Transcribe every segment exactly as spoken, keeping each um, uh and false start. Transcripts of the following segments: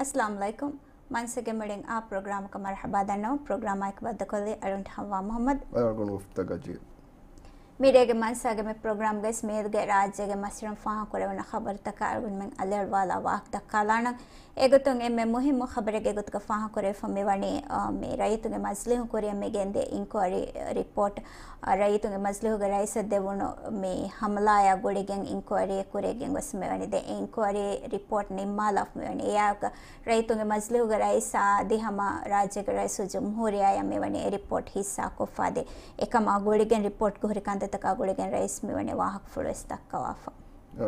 އައްސަލާމު ޢަލައިކުމް. މަންސަގެ މުޅިން އާ ޕްރޮގްރާމަކަށް މަރުޙަބާ ދަންނަވަން. ޕްރޮގްރާމާއެކު ބައްދަކޮށްލީ އަޅުން ޙައްވާ މުޙައްމަދު. އަޅުގަނޑު މުފްތާ ގަޖީ. މީޑިއާގެ މަންސަގެ މި ޕްރޮގްރާމްގައި މިއަދުގެ ރާއްޖޭގެ މަސްރަން ފާހަގަކުރެވުނު ޚަބަރުތަކާ އަޅުގަނޑުމެން އަލިއަޅުވާލާ ވާހަކަ ދައްކާލާނަން. އެގޮތުން އެންމެ މުހިއްމު ޚަބަރެއްގެ ގޮތުގަ ފާހަގަކުރެވިފަ މިވަނީ، އާ، މި ރައްޔިތުންގެ މަޖިލީހުން ކުރިއަށް މި ގެންދިޔަ އިންކުއަރީ ރިޕޯޓް، އާ، ރައްޔިތުންގެ މަޖިލީހުގެ ރައީސަށް ދެވުނު މި ހަމަލާއާ ގުޅިގެން އިންކުއަރީއެއް ކުރިއަށް ގެންގޮސް މިވަނީ. ދެން އެ އިންކުއަރީ ރިޕޯޓް ނިންމާލާފަ މިވަނީ. އެއާއެކު ރައްޔިތުންގެ މަޖިލީހުގެ ރައީސާ އަދި ހަމަ ރާއްޖޭގެ ރައީސުލްޖުމްހޫރިއްޔާއަށް މިވަނީ އެ ރިޕޯޓް ހިއްސާކޮށްފަ އަދި އެކަމާ ގުޅިގެން ރިޕޯޓްގަ ހުރި ކަންތައްތަކާ ގުޅިގެން ރައީސް މިވަނީ ވާހަކަފުޅުވެސް ދައްކަވާފަ. އަ،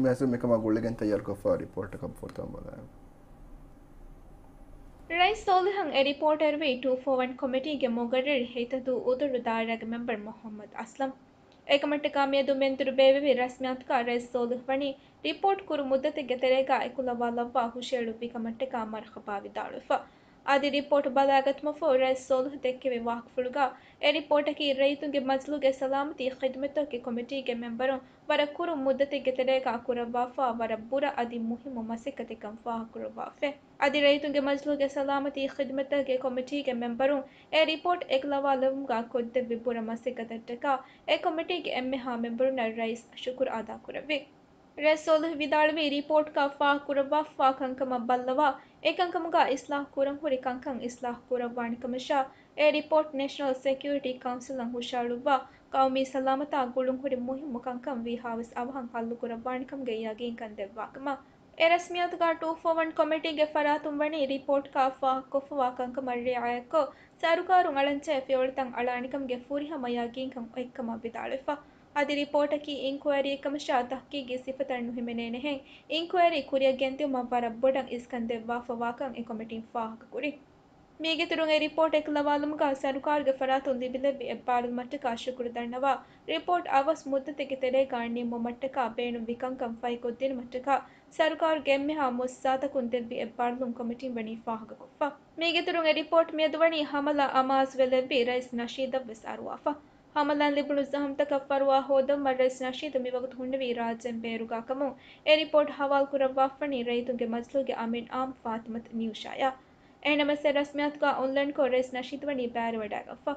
މި ހަސަން މިކަމާ ގުޅިގެން ތައްޔާރުކޮށްފަ ރިޕޯޓަކަށް ފުރަތަމަ ބަލާނަން. ރައީސް ސޯލިހަށް އެ ރިޕޯޓް އެރުވީ ޓޫ ފޯ ވަން ކޮމިޓީގެ މުގައްރަރު ހިތަދޫ އުދުރު ދާއިރާގެ މެމްބަރު މުޙައްމަދު އަސްލަމް. އެކަމަށްޓަކާ މިއަދު މެންދުރު ބޭއްވެވި ރަސްމިއްޔާތުގަ ރައީސް ސޯލިހް ވަނީ ރިޕޯޓް ކުރު މުއްދަތެއްގެ ތެރޭގަ އެކުލަވާލައްވާ ހުށައެޅުއްވި ކަމަށްޓަކާ މަރުޙަބާ ވިދާޅުވެފަ. އަދި ރިޕޯޓް ބަލާގަތުމަށްފަހު ރައީސް ސޯލިހް ދެއްކެވި ވާހަކަފުޅުގަ އެ ރިޕޯޓަކީ ރައްޔިތުންގެ މަޖިލުގެ ސަލާމަތީ ޚިދުމަތްތަކުގެ ކޮމިޓީގެ މެމްބަރުން ވަރަށް ކުރު މުއްދަތެއްގެ ތެރޭގަ ކުރައްވާފަ ވަރަށް ބުރަ އަދި މުހިއްމު މަސައްކަތެއްކަން ފާހަގަކުރައްވާފަ. އަދި ރައްޔިތުންގެ މަޖިލުގެ ސަލާމަތީ ޚިދުމަތްތަކުގެ ކޮމިޓީގެ މެމްބަރުން އެ ރިޕޯޓް އެކުލަވާލެވުމުގަ ކޮށްދެއްވި ބުރަ މަސައްކަތަށްޓަކާ އެ ކޮމިޓީގެ އެންމެހާ މެމްބަރުންނަށް ރައީސް ޝުކުރު އަދާކުރެއްވި. ރައީސް ސޯލިހް ވިދާޅުވީ ރިޕޯޓްގަ ފާހަގަކުރައްވާފަވާ ކަންކަމަށް ބައްލަވާ އެކަންކަމުގަ އިސްލާހު ކުރަން ހުރި ކަންކަން އިސްލާހު ކުރައްވާނެ ކަމަށާ އެ ރިޕޯޓް ނޭޝަނަލް ސެކިއުރިޓީ ކައުންސިލަށް ހުށައަޅުއްވާ ޤައުމީ ސަލާމަތާ ގުޅުންހުރި މުހިއްމު ކަންކަން ވީހާވެސް އަވަހަށް ހައްލުކުރައްވާނެކަމުގެ ޔަގީންކަން ދެއްވާކަމަށް. އެ ރަސްމިއްޔާތުގަ ޓޫ ފޯ ވަން ކޮމިޓީގެ ފަރާތުން ވަނީ ރިޕޯޓްގަ ފާހަގަކޮށްފަވާ ކަންކަމަށް ރިޢާޔަތްކޮށް، ސަރުކާރުން އަޅަންޗެހޭ ފިޔަވަޅުތައް އަޅާނެކަމުގެ ފުރިހަމަ ޔަގީންކަން އޮތްކަމަށް ވިދާޅުވެފަ. އަދި ރިޕޯޓަކީ އިންކުއަރީއެއްކަމަށާ ތަހްޤީޤީ ސިފަތައް ނުހިމެނޭނެހެން، އިންކުއަރީ ކުރިއަށް ގެންދިއުމަށް ވަރަށް ބޮޑަށް އިސްކަން ދެއްވާފަވާކަން އެ ކޮމިޓީން ފާހަގަކުރި. މީގެއިތުރުން އެ ރިޕޯޓް އެކުލަވާލުމުގަ ސަރުކާރުގެ ފަރާތުން ލިބިލެއްވި އެއްބާރުލުމަށްޓަކާ ޝުކުރު ދަންނަވާ، ރިޕޯޓް އަވަސް މުއްދަތެއްގެ ތެރޭގަ ނިންމުމަށްޓަކާ ބޭނުންވި ކަންކަން ފަހިކޮށްދިނުމަށްޓަކާ ސަރުކާރުގެ އެންމެހާ މުއައްސަސާތަކުން ދެއްވި އެއްބާރުލުން ކޮމިޓީން ވަނީ ފާހަގަކޮށްފަ. މީގެއިތުރުން އެ ރިޕޯޓް މިއަދު ވަނީ ހަމަލާ އަމާޒުވެލެއްވި ރައީސް ނަޝީދަށްވެސް އަރުވާފަ. ހަމަލާން ލިބުނު ޒަހަމްތަކަށް ފަރުވާ ހޯދަން ވަން ރައީސް ނަޝީދު މިވަގުތު ހުންނެވީ ރާއްޖޭން ބޭރުގަ ކަމުން އެ ރިޕޯޓް ހަވާލުކުރައްވާފަވަނީ ރައްޔިތުންގެ މަޖިލީހުގެ އަމީން އާއްމު ފާތިމަތު ނިއުޝާޔާ. އެހެންނަމަވެސް އެ ރަސްމިއްޔާތުގަ އޮންލައިންކޮށް ރައީސް ނަޝީދު ވަނީ ބައިވެރިވަޑައިގަންފަ.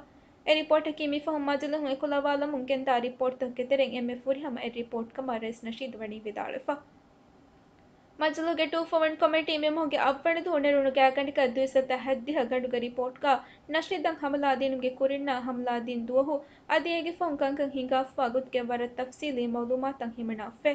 އެ ރިޕޯޓަކީ މިފަހުން މަޖިލީހުން އެކުލަވާލަމުން ގެންދާ ރިޕޯޓްތަކުގެ ތެރެއިން އެންމެ ފުރިހަމަ އެއް ރިޕޯޓް ކަމަށް ރައީސް ނަޝީދު ވަނީ ވިދާޅުވެފަ. މަޖިލީހުގެ ޓޫ ފޯ ވަން ކޮމިޓީ މިމަހުގެ އަށްވަނަ ދުވަހު ނެރުނު ގާތްގަނޑަކަށް ދުއިސައްތަ ހަތްދިހަ ގަނޑުގެ ރިޕޯޓްގަ ނަޝީދަށް ހަމަލާ ދިނުމުގެ ކުރިންނާ ހަމަލާ ދިން ދުވަހު އަދި އޭގެ ފަހުން ކަންކަން ހިނގާފަވާ ގޮތުގެ ވަރަށް ތަފްސީލީ މައުލޫމާތުތައް ހިމަނާފަ.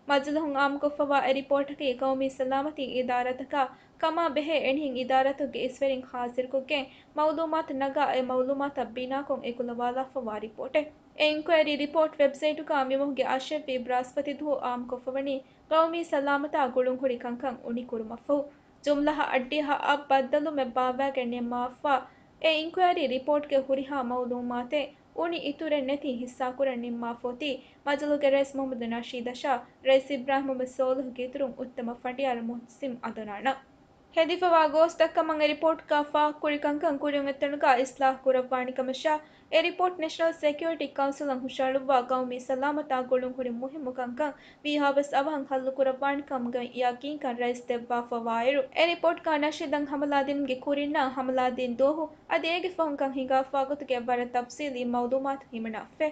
މަޖިލީހުން އާއްމުކޮށްފަވާ އެ ރިޕޯޓަކީ ޤައުމީ ސަލާމަތީ އިދާރާތަކާ ކަމާ ބެހޭ އެންހެން އިދާރާތަކުގެ އިސްވެރިން ހާޒިރުކޮށްގެން މައުލޫމާތު ނަގާ އެ މައުލޫމާތަށް ބިނާކޮށް އެކުލަވާލާފަވާ ރިޕޯޓެއް. އެ އިންކުއަރީ ރިޕޯޓް ވެބްސައިޓުގަ މިމަހުގެ އަށެއްވީ ބްރާސްފަތި ދުވަހު އާއްމުކޮށްފަވަނީ ޤައުމީ ސަލާމަތާ ގުޅުންހުރި ކަންކަން އުނިކުރުމަށްފަހު، ޖުމްލަ އަށްޑިހަ އަށް ބައްދަލުމެއް ބާއްވައިގެން ނިންމާފަ، އެ އިންކުއަރީ ރިޕޯޓްގެ ހުރިހާ މައުލޫމާތެއް އުނި އިތުރެއް ނެތި ހިއްސާކުރަން ނިންމާފައޮތީ، މަޖިލުގެ ރައީސް މުޙައްމަދު ނަޝީދަށާ، ރައީސް އިބްރާހިމް މުޙައްމަދު ސޯލިހުގެ އިތުރުން އުއްތަމަ ފަނޑިޔާރު މުޙްސިން އަދުނާނަށް. ހެދިފަވާ ގޯސްތައް ކަމަށް އެ ރިޕޯޓްގަ ފާހަގަކުރި ކަންކަން ކުރިއަށް އޮތްތަނުގަ އިސްލާހު ކުރައްވާނެ ކަމަށާ، އެ ރިޕޯޓް ނޭޝަނަލް ސެކިއުރިޓީ ކައުންސިލަށް ހުށައަޅުއްވާ ޤައުމީ ސަލާމަތާ ގުޅުންހުރި މުހިއްމު ކަންކަން ވީހާވެސް އަވަހަށް ހައްލުކުރައްވާނެ ކަމުގެ ޔަގީންކަން ރައީސް ދެއްވާފަވާއިރު، އެ ރިޕޯޓްގަ ނަޝީދަށް ހަމަލާ ދިނުމުގެ ކުރިންނާ ހަމަލާ ދިން ދުވަހު އަދި އޭގެ ފަހުން ކަން ހިނގާފަވާ ގޮތުގެ ވަރަށް ތަފްސީލީ މައުލޫމާތު ހިމަނާފަ.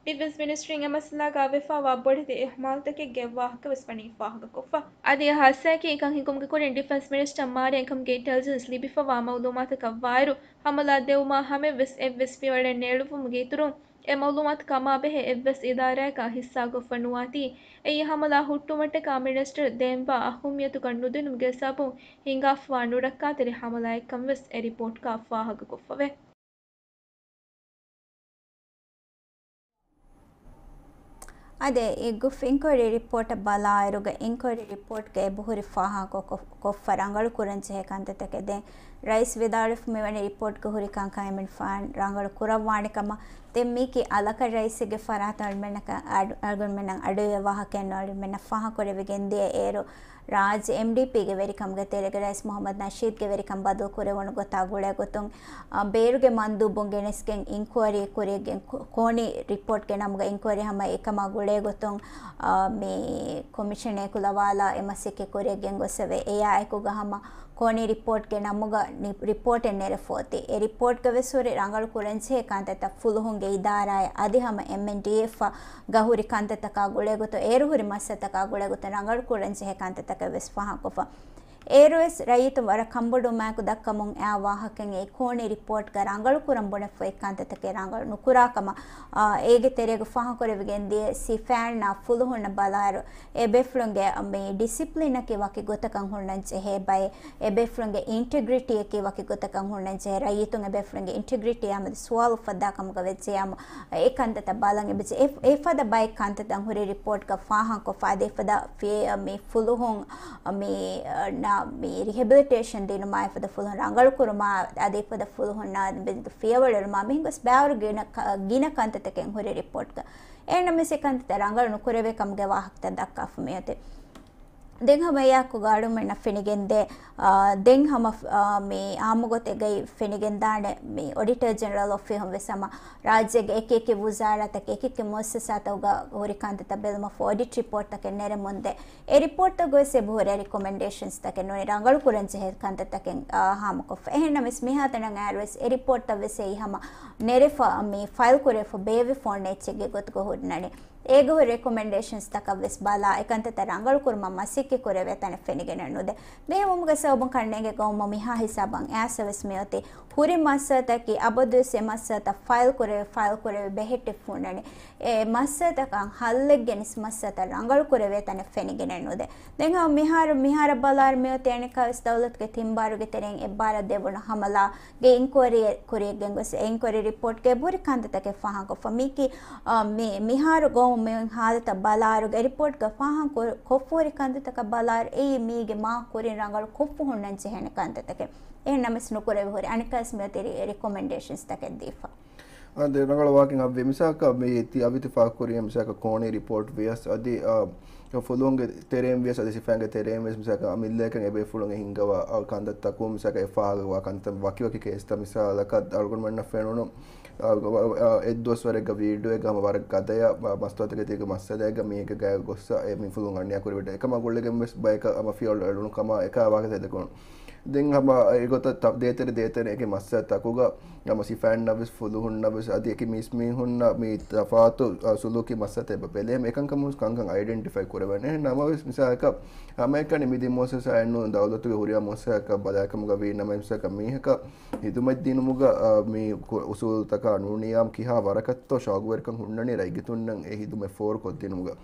ޑިފެންސް މިނިސްޓްރީން އެ މައްސަލާގަ ވެފަވާ ބޮޑެތި އިހުމާލުތަކެއްގެ ވާހަކަވެސް ވަނީ ފާހަގަކޮށްފަ. އަދި އެ ހާދިސާއަކީ ކަން ހިނގުމުގެ ކުރިން ޑިފެންސް މިނިސްޓަރ މާރިޔާ އެކަމުގެ އިންޓެލިޖެންސް ލިބިފަވާ މައުލޫމާތަކަށްވާއިރު، ހަމަލާ ދެވުމާ ހަމައެއްވެސް އެއްވެސް ފިޔަވަޅެއް ނޭޅުއްވުމުގެ އިތުރުން، އެ މައުލޫމާތު ކަމާބެހޭ އެއްވެސް އިދާރާއަކާ ހިއްސާކޮށްފަ ނުވާތީ، އެއީ ހަމަލާ ހުއްޓުމަށްޓަކާ މިނިސްޓަރު ދޭންވާ އަހުއްމިޔަތުކަން ނުދިނުމުގެ ސަބަބުން ހިނގާފަވާ ނުރައްކާތެރި ހަމަލާއެއްކަންވެސް އެ ރިޕޯޓްގަ ފާހަގަކޮށްފަވޭ. އަދި އިގުފް އިންކުއަރީ ރިޕޯޓަށް ބަލާއިރުގަ، އިންކުއަރީ ރިޕޯޓްގަ އެބަހުރި ފާހަގަކޮށް، ކޮށްފަ ރަނގަޅު ކުރަންޖެހޭ ކަންތައްތަކެއް ދެން ރައީސް ވިދާޅުވެފަ މިވަނީ ރިޕޯޓްގަ ހުރި ކަންކަން އެމެން ފާން ރަނގަޅު ކުރައްވާނެ ކަމަށް. ދެން މީކީ އަލަކަށް ރައީސެއްގެ ފަރާތުން އަޅުމެންނަކަށް އަޑު-، އަޅުގަނޑުމެންނަށް އަޑުއިވޭ ވާހަކައެއް ނޫން. އަޅުމެންނަށް ފާހަގަކުރެވިގެން ދިޔަ އޭރު ރާއްޖެ އެމްޑީޕީގެ ވެރިކަމުގެ ތެރޭގަ ރައީސް މުހައްމަދު ނަޝީދްގެ ވެރިކަން ބަދަލު ކުރެވުނު ގޮތާ ގުޅޭ ގޮތުން، އާ، ބޭރުގެ މަންދޫބުން ގެނެސްގެން އިންކުއަރީ ކުރިއަށް ގެން ކޯ-، ކޯނީ ރިޕޯޓްގެ ނަމުގަ އިންކުއަރީ ހަމަ އެކަމާ ގުޅޭ ގޮތުން، އާ، މި ކޮމިޝަނަށް އެކުލަވާލާ އެ މަސައްކަތް ކުރިއަށް ގެންގޮސްފައިވޭ. އެއާ އެކުގަ ހަމަ ކޯނީ ރިޕޯޓްގެ ނަމުގަ ނި-، ރިޕޯޓެއް ނެރެފަ އޮތީ. އެ ރިޕޯޓްގަ ވެސް ހުރި ރަނގަޅު ކުރަންޖެހޭ ކަންތައްތައް ފުލުހުންގެ އިދާރާއެއް އަދި ހަމަ އެމްއެންޑީއެފްއާ ގަ ހުރި ކަންތައްތަކާ ގުޅޭގޮތުން، އޭރު ހުރި މައްސަލަތަކާ ގުޅޭގޮތުން ރަނގަޅު ކުރަންޖެހޭ ކަންތައްތަކެއް ވެސް ފާހަގަކޮށްފަ. އޭރުވެސް ރައްޔިތުން ވަރަށް ކަންބޮޑުވުމާއެކު ދައްކަމުން އައި ވާހަކައިން އެ ކޯނީ ރިޕޯޓްގަ ރަނގަޅު ކުރަން ބުނެފައި ކަންތައްތަކެއް ރަނގަޅު ނުކުރާ ކަމަށް، އާ، އޭގެ ތެރޭގަ ފާހަގަކުރެވިގެން ދިޔަ ސިފައިންނާ ފުލުހުންނަށް ބަލާއިރު، އެބޭފުޅުންގެ މި ޑިސިޕްލިނަކީ ވަކި ގޮތަކަށް ހުންނަން ޖެހޭ ބައެއް، އެބޭފުޅުންގެ އިންޓެގްރިޓީއަކީ ވަކި ގޮތަކަށް ހުންނަން ޖެހޭ، ރައްޔިތުން އެބޭފުޅުންގެ އިންޓެގްރިޓީއާމެދު ސުވާލު އުފައްދާ ކަމުގަ ވެއްޖެޔާމު، އެ ކަންތައްތައް ބަލަން އެބަޖެ-، އެ-، އެފަދަ ބައެއް ކަންތައްތައް ހުރި ރިޕޯޓްގަ ފާހަގަކޮށްފަ، އަދި އެފަދަ ފި-، މި ފުލުހުން މި، ނަ-، މި ރިހެބިލިޓޭޝަން ދިނުމާ، އެފަދަ ފުލުހުން ރަނގަޅު ކުރުމާ، އަދި އެފަދަ ފުލުހުންނާ ބެލިދު ފިޔަވަޅު އެޅުމާ، މިހިނގުސް ބާރު ގިނަ ކަ-، ގިނަ ކަންތައްތަކެއް ހުރި ރިޕޯޓްގަ. އެހެންނަމަވެސް އެ ކަންތައްތައް ރަނގަޅު ނުކުރެވޭ ކަމުގެ ވާހަކަތައް ދައްކާފަ މިއޮތީ. ދެން ހަމަ އެއާއެކު ގާޑުމެންނަށް ފެނިގެންދޭ، އާ، ދެން ހަމަ، އާ، މި އާއްމުގޮތެއްގައި ފެނިގެންދާނެ މި އޮޑިޓަރ ޖެނެރަލް އޮފީހުން ވެސް ހަމަ ރާއްޖޭގެ އެކި އެކި ވުޒާރާތަކެއް، އެކި އެކި މުއައްސަސާތަކުގަ ހުރި ކަންތައްތައް ބެލުމަށް އޮޑިޓް ރިޕޯޓްތަކެއް ނެރެމުންދޭ. އެ ރިޕޯޓްތައް ގޮސް އެބަހުރޭ ރިކޮމެންޑޭޝަންސްތަކެއް ނޫނީ ރަނގަޅު ކުރަން ޖެހޭ ކަންތައްތަކެއް، އާ، ހާމަކޮށްފަ. އެހެންނަމަވެސް މިހާތަނަށް އައިރުވެސް އެ ރިޕޯޓްތައް ވެސް އެއީ ހަމަ ނެރެފަ، މި ފައިލް ކުރެފަ ބޭއްވި ފޯން އެއްޗެއްގެ ގޮތުގަ ހުންނަނީ. އޭގަ ހުރި ރެކޮމެންޑޭޝަންސް ތަކަށް ވެސް ބަލާ، އެ ކަންތައްތައް ރަނގަޅު ކުރުމަށް މަސައްކަތް ކުރެވޭ ތަނެއް ފެނިގެނެއް ނުދޭ. މި ހަމަ ގަސް އޮބުން ކަންނޭނގެ ގައުމަށް މިހާ ހިސާބަށް އައިސް ވެސް މިއޮތީ ހުރި މައްސަލަތަކީ އަބަދުވެސް އެ މައްސަލަތައް ފައިލް ކުރެވި، ފައިލް ކުރެވި ބެހެއްޓިފަ ހުންނަނީ. އެ މައްސަލަތަކަށް ހައްލެއް ގެނެސް މައްސަލަތައް ރަނގަޅު ކުރެވޭ ތަނެއް ފެނިގެނެއް ނުދޭ. ދެން ހަމަ މިހާރު، މިހާރަށް ބަލާއިރު މިއޮތީ އަނެއްކާވެސް ދައުލަތުގެ ތިންބާރުގެ ތެރެއިން އެއްބާރަށް ދެވުނު ހަމަލާ ގެ އިންކުއަރީއެއް ކުރިއަށް ގެންގޮސް، އެ އިންކުއަރީ ރިޕޯޓްގައި ހުރި ކަންތައްތަކެއް ފާހަގަކޮށްފަ. މީކީ، އާ، މި، މިހާރު ގައުމު މި ހާލަތަށް ބަލާއިރު، އެ ރިޕޯޓްގަ ފާހަގަ ކުރ-، ކޮށްފަ ހުރި ކަންތައްތަކަށް ބަލާއިރު، އެއީ މީގެ މާ ކުރިން ރަނގަޅު ކޮށްފަ ހުންނަން ޖެހޭނެ ކަންތައްތަކެއް. އެހެން ނަމަވެސް ނުކުރެވި ހުރި އަނެއްކާވެސް މިއޮތީ ރި-، ރިކޮމެންޑޭޝަންސްތަކެއް ދީފަ. އާ، ދެ ރަނގަޅު ވާހަކައެއް ހައްވޭ. މިސާލަކަށް މި ތި އަވިތި ފާހަގަކުރި މިސާލަކަށް ކޯނީ ރިޕޯޓް ވިޔަސް އަދި، އާ، ފުލުހުންގެ ތެރެއިން ވިޔަސް އަދި ސިފައިންގެ ތެރެއިން ވިޔަސް މިސާލަކަށް އަމިއްލައަކަށް އެބޭފުޅުން އެ ހިންގަވާ، އާ، ކަންތައްތަކުން މިސާލަކަށް އެ ފާހަގަވާ ކަންތައް ވަކިވަކި ކޭސްތައް މިސާލަކަށް އަޅުގަނޑުމެންނަށް ފެނުނު، އާ، އާ، އެއްދުވަސްވަރެއްގަ ވީޑިއޯއެއްގަ ހަމަ ވަރަށް ގަދަޔަށް، އާ، މަސްތުވާތަކެތީގެ މައްސަލައެއްގަ މީގެ ގައި ގޮއްސަ އެ މި ފުލުހުން އަނިޔާ ކުރެވިއްޖެ. އެކަމާ ގުޅިގެން ވެސް ބަޔަކަށް ހަމަ ފިޔަވަޅު އެޅުނު ކަމާ އެކާ ވާހަކަ ދެކުނު. ދެން ހަމަ އެގޮތަށް ތަ-، ދޭތެރެ ދޭތެރެ އެކި މައްސަލަތަކުގަ ހަމަ ސިފައިންނަށް ވެސް ފުލުހުންނަށް ވެސް އަދި އެކި މީސްމީހުންނަށް މި ތަފާތު، އަ، ސުލޫކީ މައްސަލަތައް އެބަ ބެލޭ އެކަންކަމުން ކަންކަން އައިޑެންޓިފައި ކުރެވޭނެ. ނަމަވެސް މިސާލަކަށް ހަމައެކަނި މިދި މުއައްސަސާއެއް ނޫން ދައުލަތުގެ ހުރިހާ މުއައްސަސާއަކަށް ބަލާކަމުގަ ވީ ނަމަ މިސާލަކަށް މީހަކަށް ހިދުމަތް ދިނުމުގަ، އަ، މި ކު-، އުސޫލުތަކާ ނޫނިޔާމު ކިހާ ވަރަކަށްތޯ ޝައުގުވެރިކަން ހުންނަނީ ރައްޔިތުންނަށް އެ ހިދުމަތް ފޯރުކޮށްދިނުމުގަ.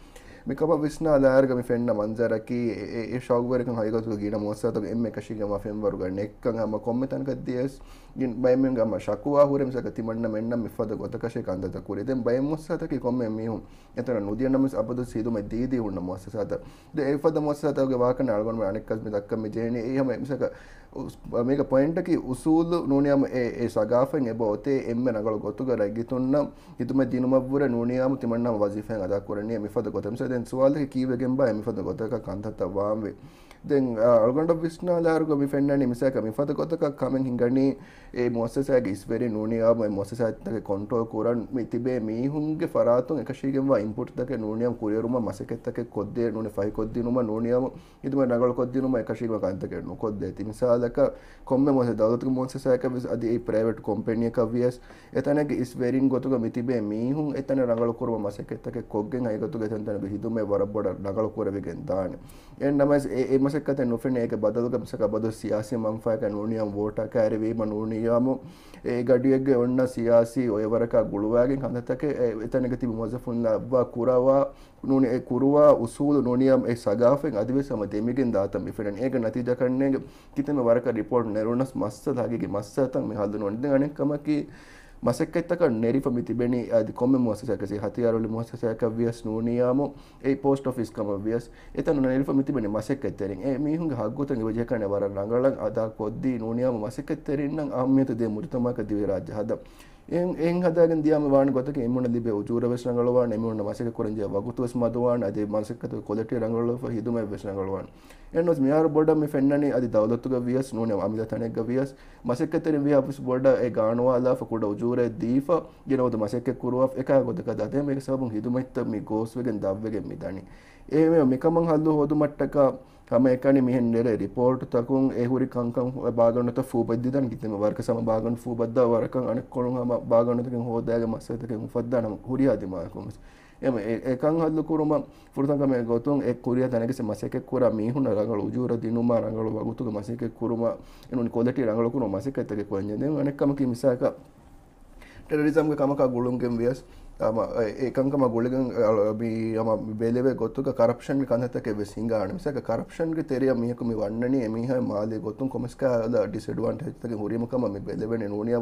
މިކަމަށް ވިސްނާލާއިރުގަ މި ފެންނަ މަންޒަރަކީ، އެ، އެ، އެ ޝައުގުވެރިކަން ހަގީގަތުގަ ގިނަ މުއައްސަސާތަކު އެންމެ އެކަށީގެންވާ ފެންވަރުގަ ނެއްކަން ހަމަ ކޮންމެ ތަނަކަށް ދިޔަސް، ގިން ބައެއްމެންގެ ހަމަ ޝަކުވާ ހުރެ މިސާލަކަށް ތިމަންނަމެންނަށް މިފަދަ ގޮތަކަށޭ ކަންތައްތައް ކުރީ. ދެން ބައެއް މުއައްސަސާތަކީ ކޮންމެ މީހުން އެތަނަށް ނުދިޔަ ނަމަވެސް އަބަދު ހިދުމަތް ދީދީ ހުންނަ މުއައްސަސާތައް. ދެން އެފަދަ މުއައްސަސާތަކުގެ ވާހަކަ އަޅުގަނޑުމެން އަނެއްކާވެސް މި ދައްކަން މި ޖެހެނީ. އެއީ ހަމަ މިސާލަކަށް އުސް-، މީގެ ޕޮއިންޓަކީ އުސޫލު ނޫނިޔާމު އެ، އެ ސަގާފަތް އެބަ އޮތޭ އެންމެ ރަނގަޅު ގޮތުގަ ރައްޔިތުންނަށް ހިދުމަތް ދިނުމަށްވުރެ ނޫނިޔާމު ތިމަންނާމު ވަޒީފާއިން އަދާކުރަނީ މިފަދަ ގޮތަށް. މިސާލަކަށް ދެން ސުވާލަކީ ކީއްވެގެންބާ މިފަދަ ގޮތަކަށް ކަންތައްތައް ވާންވީ؟ ދެން، އާ، އަޅުގަނޑަށް ވިސްނާލާއިރުގަ މި ފެންނަނީ މިސާލަކަށް މިފަދަ ގޮތަކަށް ކަމެއް ހިނގަނީ އެ މުއައްސަސާގެ އިސްވެރިން ނޫނިޔާމު އެ މުއައްސަސާތަކެއް ކޮންޓްރޯލް ކުރަން މި ތިބޭ މީހުންގެ ފަރާތުން އެކަށީގެންވާ އިންޕުޓްތަކެއް ނޫނިޔާމު ކުރިއެރުމަށް މަސައްކަތްތަކެއް ކޮށްދޭ ނޫނީ ފަހިކޮށްދިނުމަށް ނޫނިޔާމު ހިދުމަތް ރަނގަޅުކޮށްދިނުމަށް އެކަށީގެންވާ ކަންތަކެއް ނުކޮށްދޭތީ. މިސާލަކަށް ކޮންމެ މުއައްސަ-، ދައުލަތުގެ މުއައްސަސާއަކަށް ވެސް އަދި އެ ޕްރައިވެޓް ކޮމްޕެނީއަކަށް ވިޔަސް އެތަނެއްގެ އިސްވެރިން ގޮތުގަ މިތިބޭ މީހުން އެތަނަށް ރަނގަޅުކުރުމަށް މަސައްކަތްތަކެއް ކޮށްގެން ހަގީގަތުގަ އެތަންތަނުގެ ހިދުމަތް ވަރަށް ބޮޑަށް ރަނގަޅު ކުރެވިގެން ދާނެ. އެހެން ނަމަވެސް އެ، އެ މަސައްކަތެއް ނުފެނޭ. އޭގެ ބަދަލުގަ މިސާލަކަށް އަބަދު ސިޔާސީ މަންފާއަކަށް ނޫނިޔާމު ވޯޓާ ކައިރިވީމަ ނޫނިޔާމު އެ ގަޑިއެއްގައި އޮންނަ ސިޔާސީ އޮޔަވަރަކާ ގުޅުވާގެން ކަންތައްތަކެއް އެ، އެތަނެއްގަ ތިބި މުވައްޒަފުންނާ އެއްވާ ކުރަވާ ނޫނީ އެ ކުރުވާ އުސޫލު ނޫނިޔާމު އެ ސަގާފަތް އަދިވެސް ހަމަ ދެމިގެން ދާތަން މި ފެންނަނީ. އޭގެ ނަތީޖާ ކަންނޭނގެ ކިތަންމެ ވަރަކަށް ރިޕޯޓް ނެރުނަސް މައްސަލަ ހަގީގީ މައްސަލަތައް މި ހައްލު ނުވަނީ. ދެން އަނެއް ކަމަކީ މަސައްކަތްތަކަށް ނެރިފަ މި ތިބެނީ އަދި ކޮންމެ މުއައްސަސާއަކަށް ހަތިޔާރު އުޅި މުއައްސަސާއަކަށް ވިޔަސް ނޫނިޔާމު އެ ޕޯސްޓް އޮފީސް ކަމަށް ވިޔަސް އެތަނުން ނެރިފަ މި ތިބެނީ މަސައްކަތްތެރިން. އެ މީހުންގެ ހައްގުތައް އެބަޖެހޭ ކަން ވަރަށް ރަނގަޅަށް އަދާ ކޮށްދީ ނޫނިޔާމު މަސައްކަތްތެރިންނަށް އަހައްމިޔަތު ދޭ މުޖުތަމައަކަށް ދިވެހި ރާއްޖެ ހަދަން. އެހެން ހަދާގެން ދިޔާމަ ވާނެ ގޮތަކީ އެމީހުންނަށް ލިބޭ އުޖޫރަ ވެސް ރަނގަޅުވާނެ، އެމީހުންނަށް މަސައްކަތް ކުރަންޖެހޭ ވަގުތު ވެސް މަދުވާނެ، އަދި މަސައްކަތުގެ ކޮލެޓީ ރަނގަޅުވެފަ، ހިދުމަތް ވެސް ރަނގަޅުވާނެ. އެހެންނަމަވެސް މިހާރު ބޮޑަށް މި ފެންނަނީ އަދި ދައުލަތުގަ ވިޔަސް ނޫނީ އަމިއްލަ ތަނެއްގަ ވިޔަސް މަސައްކަތްތެރިން ވިޔާ ވެސް ބޮޑަށް އެ ގާނުވާލާފަ ކުޑަ އުޖޫރައެއް ދީފަ ގިނަ ވަގުތު މަސައްކަތް ކުރުވާފަ އެކާ ގޮތަކަށް ދާ. ދެން މީގެ ސަބަބުން ހިދުމަތްތައް މި ގޯސްވެގެން ދަށްވެގެން މި ދަނީ. އެހެންވެ މިކަމަށް ހައްލު ހޯދުމަށްޓަކާ ހަމައެކަނި މިހެން ނެރޭ ރިޕޯޓުތަކުން އެ ހުރި ކަންކަން ބާގަނޑުތައް ފޫބައްދިދާނެ ކިތަންމެ ވަރަކަށް ހަމަ ބާގަނޑު ފޫބައްދާ ވަރަކަށް އަނެއްކޮޅުން ހަމަ ބާގަނޑުތަކެއް ހޯދާގެ މައްސަލަތަކެއް އުފައްދާނެ ހުރިހާ ދިމާލަކުން ވެސް. އެ، އެ، އެކަން ހައްލު ކުރުމަށް ފުރަތަމަ ކަމެއް ގޮތުން އެ ކުރިއަށް ތަނެއްގެ މަސައްކަތް ކުރާ މީހުންނަށް ރަނގަޅު އުޖޫރަ ދިނުމާ ރަނގަޅު ވަގުތުގެ މަސައްކަތް ކުރުމަށް އެނޫނީ ކޮލެޓީ ރަނގަޅު ކުރުމަށް މަސައްކަތްތަކެއް ކުރަންޖެހޭ. ދެން އަނެއް ކަމަކީ މިސާލަކަށް ޓެރަރިޒަމްގެ ކަމަކާ ގުޅުންގެން ވިޔަސް ހަމަ އެ، އެ ކަންކަމާ ގުޅިގެން އަ، މި ހަމަ ބެލެވޭ ގޮތުގަ ކަރަޕްޝަންގެ ކަންތައްތަކެއް ވެސް ހިނގާނެ. މިސާލަކަށް ކަރަޕްޝަންގެ ތެރެއަށް މީހަކު މި ވަންނަނީ އެމީހާ މާލީ ގޮތުން ކޮމެސްކާލަ ޑިސްއެޑްވާންޓޭޖްތަކެއް ހުރީމަ ކަމަށް މި ބެލެވެނީ ނޫނީ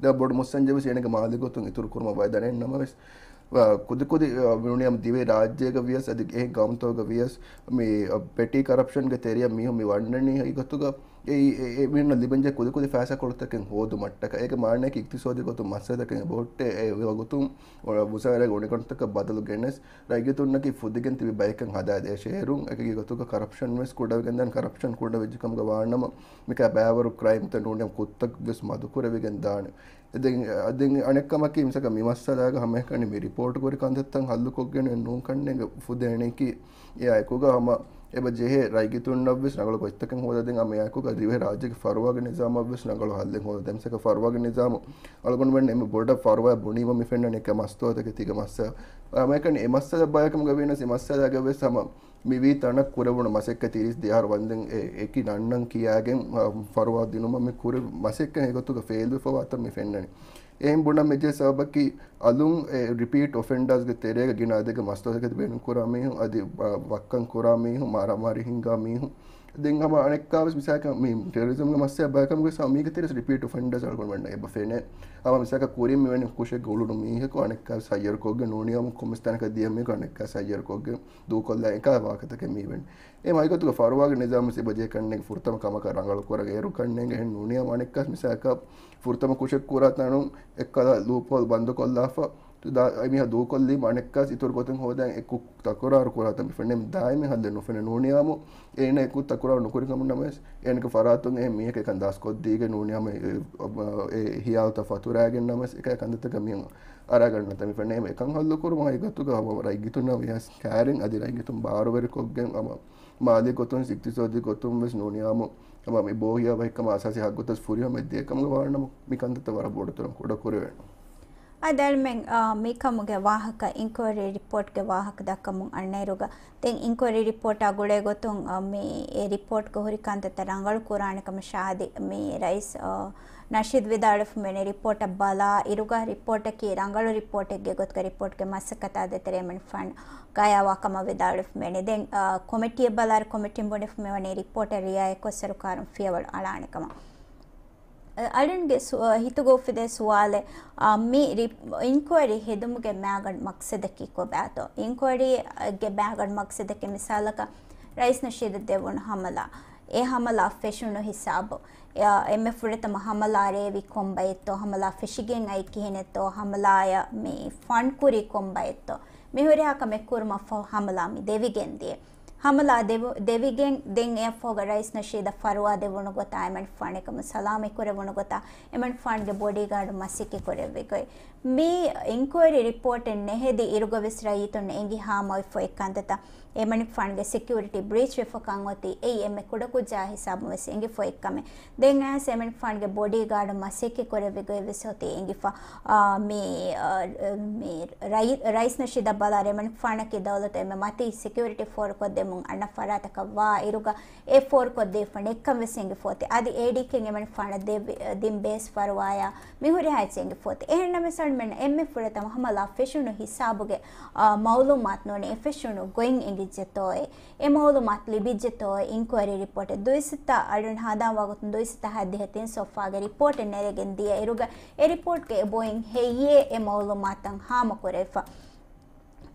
ދެ ބޮޑު މުއްސަންޖެ ވެސް އޭނަގެ މާލީ ގޮތުން އިތުރު ކުރުމަށް ވައި ދަނެއް ނަމަވެސް، ކުދި ކުދި ނޫނީ ދިވެހި ރާއްޖޭގަ ވިޔަސް އަދި އެހެން ގައުމުތަކުގަ ވިޔަސް މި ޕެޓީ ކަރަޕްޝަންގެ ތެރެއަށް މީހުން މި ވަންނަނީ އެގޮތުގަ އެ، އެ، އެ، މީހުންނަށް ލިބެންޖެހޭ ކުދި ކުދި ފައިސާކޮޅުތަކެއް ހޯދުމަށްޓަކާ. އޭގެ މާނައަކީ އިޤްތިޞާދީ ގޮތުން މައްސަލަތަކެއް އެބަހުއްޓޭ އެ ވަގުތުން މުސާރައިގެ އުނިކަންތަކަށް ބަދަލު ގެނެސް، ރައްޔިތުންނަކީ ފުދިގެން ތިބި ބަޔަކަށް ހަދާދޭށޭ. އޭރުން އެކި ގޮތުގަ ކަރަޕްޝަން ވެސް ކުޑަވެގެން ދާނެ. ކަރަޕްޝަން ކުޑަވެއްޖެ ކަމުގަ ވާނަމަ، މިކާ ބައިވަރު ކްރައިމްތައް ނޫނީ ކުށްތައް ވެސް މަދުކުރެވިގެން ދާނެ. ދެން، ދެން އަނެއްކަމަކީ، މިސާލަކަށް މި މައްސަލާގަ ހަމައެކަނި މި ރިޕޯޓް ކުރި ކަންތައްތައް ހައްލުކޮށްގެން ނޫން ކަންނޭނގެ ފުދޭނެކީ، އެއާއެކުގަ ހަމަ އެބަ ޖެހޭ ރައްޔިތުންނަށްވެސް ރަނގަޅު ގޮތްތަކެއް ހޯދަދޭން، އަމަ އެއާއެކުގަ ދިވެހި ރާއްޖޭގެ ފަރުވާގެ ނިޒާމަށްވެސް ރަނގަޅު ހައްލެއް ހޯދަދޭން. މިސާލަކަށް ފަރުވާގެ ނިޒާމު އަޅުގަނޑުމެން އެންމެ ބޮޑަށް ފަރުވާ ބުނީމަ މި ފެންނަނީ އެކަ މަސްތޯތަކެއް ތިގެ މައްސަ. އަމައެކަނި އެ މައްސަލަ ބަޔަކަމުގަ ވީނަސް އެ މައްސަލާގަ ވެސް ހަމަ މިވީ ތަނަށް ކުރެވުނު މަސައްކަތް ތިރީސް ދިހަ އަހަރު ވަންދެން އެ އެކި ނަންނަން ކިޔާގެން، އަ، ފަރުވާ ދިނުމަށް މި ކުރި މަސައްކަތް އެގޮތުގަ ފެއިލްވެފަވާތަން މި ފެންނަނީ. އެހެން ބުނަން މިޖެހޭ ސަބަބަކީ އަލުން އެ ރިޕީޓް އޮފެންޑާސްގެ ތެރޭގަ ގިނަ އަދަދެއްގެ މަސްތޯތަކެތި ބޭނުން ކުރާ މީހުން، އަދި ވައްކަން ކުރާ މީހުން، މާރާމާރީ ހިންގާ މީހުން، ދެން ހަމަ އަނެއްކާވެސް މިސާލަކަށް މި ޓެރަރިޒަމްގެ މައްސަލަ ބަޔަކަމުގެ ސަ މީގެ ތެރެސް ރިޕީޓް އޮފެންޑާސް އަޅުގަނޑުމެންނަށް އެބަ ފެނޭ. ހަމަ މިސާލަކަށް ކުރިން މިވެނި ކުށެއްގަ އުޅުނު މީހަކު އަނެއްކާވެސް ހައްޔަރުކޮށްގެން ނޫނީ ހަމަ ކޮމެސް ތަނަކަށް ދިޔަ މީހަކު އަނެއްކާވެސް ހައްޔަރުކޮށްގެން ދޫކޮށްލާ އެކާ ވާހަކަތަކެއް މިވެނީ. އެ މައިގޮތުގަ ފަރުވާގެ ނިޒާމު ސިބަޖޭ ކަންނޭނގެ ފުރަތަމަ ކަމަކަށް ރަނގަޅު ކުރަން އޭރު ކަންނޭނގެ އެހެން ނޫނީ ހަމަ އަނެއްކާސް މިސާލަކަށް ފުރަތަމަ ކުށެއް ކުރާ ތަނުން އެއްކަލަ ލޫޕްހޯލް ބަންދުކޮށްލާފަ ދާ އެމީހާ ދޫކޮށްލީމަ އަނެއްކާސް އިތުރު ގޮތެއް ހޯދަން އެ ކުށް ތަކުރާރު ކުރާތަން މި ފެންނަނީ ދާއިމީ ހައްލެއް ނުފެނޭ. ނޫނީ ހަމަ އޭނަ އެ ކުށް ތަކުރާރު ނުކުރި ކަމުން ނަމަވެސް އޭނަގެ ފަރާތުން އެ މީހަކަށް އެކަން ދަސްކޮށްދީގެން ނޫނީ ހަމަ އެ، އެ ހިޔާލުތައް ފަތުރައިގެން ނަމަވެސް އެކަ ކަންތައްތަކަށް މީހުން އަރާގަންނަތަން މި ފެންނަނީ. އެކަން ހައްލު ކުރުމަށް އެގޮތުގަ ހަމަ ރައްޔިތުންނަށް ވިޔަސް ކައިރިން އަދި ރައްޔިތުން ބާރުވެރިކޮށްގެން ހަމަ މާލީ ގޮތުން، އިޤްތިޞާދީ ގޮތުން ވެސް ނޫނީ ހަމަ މި ބޯހިޔާވަހިކަމަށް އަސާސީ ހައްގުތައް ފުރިހަމަ ދިޔަ ކަމުގަ ވާނަމަ މި ކަންތައްތައް ވަރަށް ބޮޑުތަނަށް ކުޑަ ކުރެވޭނެ. އަދި އަޅުމެން، އާ، މިކަމުގެ ވާހަކަ، އިންކުއަރީ ރިޕޯޓްގެ ވާހަކަ ދައްކަމުން އަންނައިރުގަ، ދެން އިންކުއަރީ ރިޕޯޓާ ގުޅޭ ގޮތުން، އާ، މި އެ ރިޕޯޓްގަ ހުރި ކަންތައްތައް ރަނގަޅު ކުރާނެ ކަމަށް ޝާހިދު މި ރައީސް، އާ، ނަޝީދު ވިދާޅުވެފަ މިވަނީ ރިޕޯޓަށް ބަލާ އިރުގަ ރިޕޯޓަކީ ރަނގަޅު ރިޕޯޓެއްގެ ގޮތުގަ ރިޕޯޓްގެ މަސައްކަތާ ދޭތެރޭ އެމަނިކުފާނު ގަޔާވާ ކަމަށް ވިދާޅުވެފަ މިވަނީ. ދެން، އާ، ކޮމިޓީއަށް ބަލާއިރު ކޮމިޓީން ބުނެފަ މިވަނީ ރިޕޯޓަށް ރިއާޔަތްކޮށް ސަރުކާރުން ފިޔަވަޅު އަޅާނެ ކަމަށް. އަޅުންގެ ސު-، ހިތުގަ އުފެދޭ ސުވާލެއް، އާ، މި ރި-، އިންކުއަރީ ހެދުމުގެ މައިގަނޑު މަޤްޞަދަކީ ކޮބާތޯ؟ އިންކުއަރީގެ މައިގަނޑު މަޤްޞަދަކީ މިސާލަކަށް ރައީސް ނަޝީދަށް ދެވުނު ހަމަލާ، އެ ހަމަލާ ފެށުނު ހިސާބު، އެ، އެންމެ ފުރަތަމަ ހަމަލާ ރޭވީ ކޮން ބައެއްތޯ، ހަމަލާ ފެށިގެން އައީ ކިހިނެއްތޯ، ހަމަލާއަށް މި ފަންޑް ކުރީ ކޮން ބައެއްތޯ، މި ހުރިހާ ކަމެއް ކުރުމަށް ފަހު ހަމަލާ މި ދެވިގެން ދިޔަ. ހަމަލާ ދެވު-، ދެވިގެން ދެން އެއަށްފަހުގަ ރައީސް ނަޝީދަށް ފަރުވާ ދެވުނު ގޮތާ، އެމަނިކުފާނު އެކަމުން ސަލާމަތް ކުރެވުނު ގޮތާ، އެމަނިކުފާނުގެ ބޮޑީގާޑު މަސައްކަތް ކުރެއްވި ގޮތް. މި އިންކުއަރީ ރިޕޯޓެއް ނެހެދި އިރުގަ ވެސް ރައްޔިތުންނަށް އެނގި ހާމަވެފަ އޮތް ކަންތައްތައް، އެމަނިކުފާނުގެ ސެކިއުރިޓީ ބްރީޗް ވެފަ ކަން އޮތީ އެއީ އެންމެ ކުޑަކުއްޖާ ހިސާބުން ވެސް އެނގިފަ އޮތް ކަމެއް. ދެން އައިސް އެމަނިކުފާނުގެ ބޮޑީގާޑު މަސައްކަތް ކުރެއްވި ގޮތް ވެސް އޮތީ އެނގިފަ. އާ، މި، އާ، މި ރައި-، ރައީސް ނަޝީދަށް ބަލާއިރު އެމަނިކުފާނަކީ ދައުލަތު އެންމެ މަތީ ސެކިއުރިޓީ ފޯރުކޮށްދެމުން އަންނަ ފަރާތަކަށް ވާ އިރުގަ އެ ފޯރުކޮށްދީފަ ނެތްކަން ވެސް އެނގިފަ އޮތީ. އަދި އޭޑީކޭން އެމަނިކުފާނަށް ދެއްވި-، ދިން ބޭސް ފަރުވާޔާ މި ހުރިހާ އެއްޗެއް އެނގިފަ އޮތީ. އެހެންނަމަވެސް އަޅުމެންނަށް އެންމެ ފުރަތަމަ ހަމަލާ ފެށުނު ހިސާބުގެ، އާ، މައުލޫމާތު ނޫނީ އެ ފެށުނު ގޮތް އެނގިއްޖެތޯއޭ. އެ މައުލޫމާތު ލިބިއްޖެތޯ އިންކުއަރީ ރިޕޯޓެއް ދުއިސައްތަ އަޅުން ހަނދާން ވަގުތުން ދުއިސައްތަ ހަތްދިހަ ތިން ސޮފާގެ ރިޕޯޓެއް ނެރެގެން ދިޔަ އިރުގަ އެ ރިޕޯޓްގެ އެބައޮތް ހެއްޔޭ އެ މައުލޫމާތުތައް ހާމަކުރެވިފަ.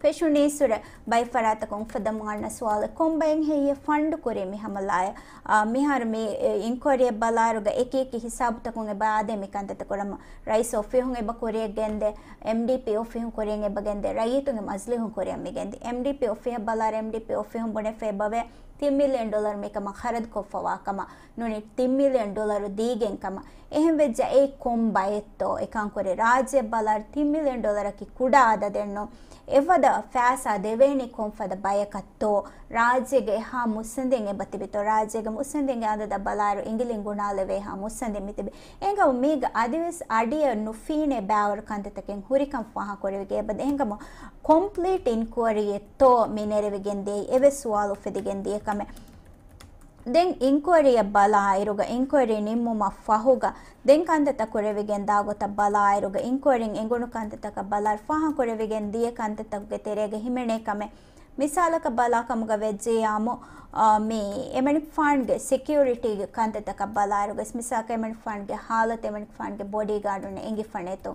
ފެށުނީއްސުރެ ބައެއް ފަރާތަކުން އުފައްދަމުން އަންނަ ސުވާލެއް، ކޮން ބައެއް ހެއްޔޭ ފަންޑު ކުރީ މި ހަމަލާއަށް؟ އާ، މިހާރު މި އިންކުއަރީއަށް ބަލާއިރުގަ އެކި އެކި ހިސާބުތަކުން އެބަ އާދޭ މި ކަންތައްތައް ކުރަމުން. ރައީސް އޮފީހުން އެބަ ކުރިއަށް ގެންދޭ، އެމްޑީޕީ އޮފީހުން ކުރިއަށް އެބަ ގެންދޭ، ރައްޔިތުންގެ މަޖިލީހުން ކުރިއަށް މި ގެންދޭ. އެމްޑީޕީ އޮފީހަށް ބަލާއިރު އެމްޑީޕީ އޮފީހުން ބުނެފަ އެބަވޭ ތިން މިލިއަން ޑޮލަރު މިކަމަށް ޚަރަދުކޮށްފަވާ ކަމަށް. ނޫނީ ތިން މިލިއަން ޑޮލަރު ދީގެން ކަމަށް. އެހެން ވެއްޖެ އެއީ ކޮން ބައެއްތޯ އެކަން ކުރި؟ ރާއްޖެއަށް ބަލާއިރު ތިން މިލިއަން ޑޮލަރަކީ ކުޑަ އަދަދެއް ނޫން. އެފަދަ ފައިސާ ދެވޭނީ ކޮންފަދަ ބަޔަކަށްތޯ؟ ރާއްޖޭގެ އެހާ މުއްސަނދިން އެބަ ތިބިތޯ؟ ރާއްޖޭގެ މުއްސަނދިންގެ އަދަދަށް ބަލާއިރު އިނގިލިން ގުނާލެވޭ ހާ މުއްސަނދިން މި ތިބި. އެހެންކަމުން މީގަ އަދިވެސް އަޑިއަށް ނުފީނޭ ބައިވަރު ކަންތައްތަކެއް ހުރިކަން ފާހަގަކުރެވިގެ އެބަ. އެހެންކަމުން ކޮމްޕްލީޓް އިންކުއަރީއެއްތޯ މި ނެރެވިގެން ދިޔައީ؟ އެވެސް ސުވާލު އުފެދިގެން ދިޔަ ކަމެއް. ދެން އިންކުއަރީއަށް ބަލާއިރުގަ، އިންކުއަރީ ނިންމުމަށް ފަހުގަ، ދެން ކަންތައްތައް ކުރެވިގެން ދާ ގޮތަށް ބަލާއިރުގަ، އިންކުއަރީން އެނގުނު ކަންތައްތަކަށް ބަލާއިރު، ފާހަގަކުރެވިގެން ދިޔަ ކަންތައްތަކުގެ ތެރޭގަ ހިމެނޭ ކަމެއް. މިސާލަކަށް ބަލާ ކަމުގަ ވެއްޖެޔާމު، އާ، މި އެމަނިކުފާނުގެ ސެކިއުރިޓީގެ ކަންތައްތަކަށް ބަލާއިރުގަ، މިސާލަކަށް އެމަނިކުފާނުގެ ހާލަތު، އެމަނިކުފާނުގެ ބޮޑީގާޑުން އެނގިފަނެތު،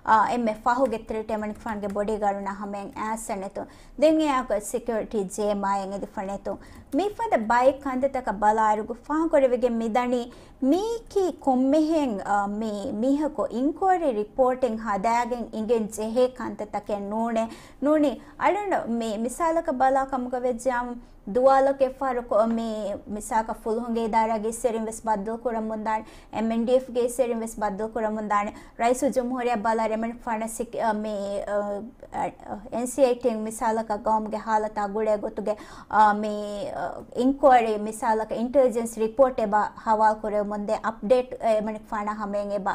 އާ، އެންމެ ފަހުގެ ތްރެޓް އެމަނިކުފާނުގެ ބޮޑީގާޑުންނާ ހަމައަށް އައިސްފަނެތު. ދެން އެއާއެކު ސެކިއުރިޓީ ޖޭމާއެއް އެދިފަނޭތޯ. މިފަދަ ބައެއް ކަންތައްތަކަށް ބަލާއިރުގަ ފާހަގަކުރެވިގެން މިދަނީ، މީކީ ކޮންމެހެން، އަ، މި މީހަކު އިންކުއަރީ ރިޕޯޓެއް ހަދާގެން އިނގެން ޖެހޭ ކަންތައްތަކެއް ނޫނޭ. ނޫނީ، އަޅުން މި މިސާލަކަށް ބަލާ ކަމުގަ ވެއްޖާމު، ދުވާލަކަށް އެއްފަހަރު ކޮ-، މި މިސާލަކަށް ފުލުހުންގެ އިދާރާގެ އިސްވެރިން ވެސް ބައްދަލު ކުރަމުންދާނެ، އެމްއެންޑީއެފްގެ އިސްވެރިން ވެސް ބައްދަލު ކުރަމުންދާނެ. ރައީސުލްޖުމްހޫރިއްޔާ ބަލާއިރު އެމަނިކުފާނަށް ސިކް-، އަ، މި، އަ، އެންސީއައިޓީން މިސާލަކަށް ގައުމުގެ ހާލަތާ ގުޅޭ ގޮތުގެ، އާ، މި، އާ، އިންކުއަރީ މިސާލަކަށް އިންޓެލިޖެންސް ރިޕޯޓް އެބަ ހަވާލު ކުރެވެމުންދޭ އަޕްޑޭޓް އެމަނިކުފާނާ ހަމައިން އެބަ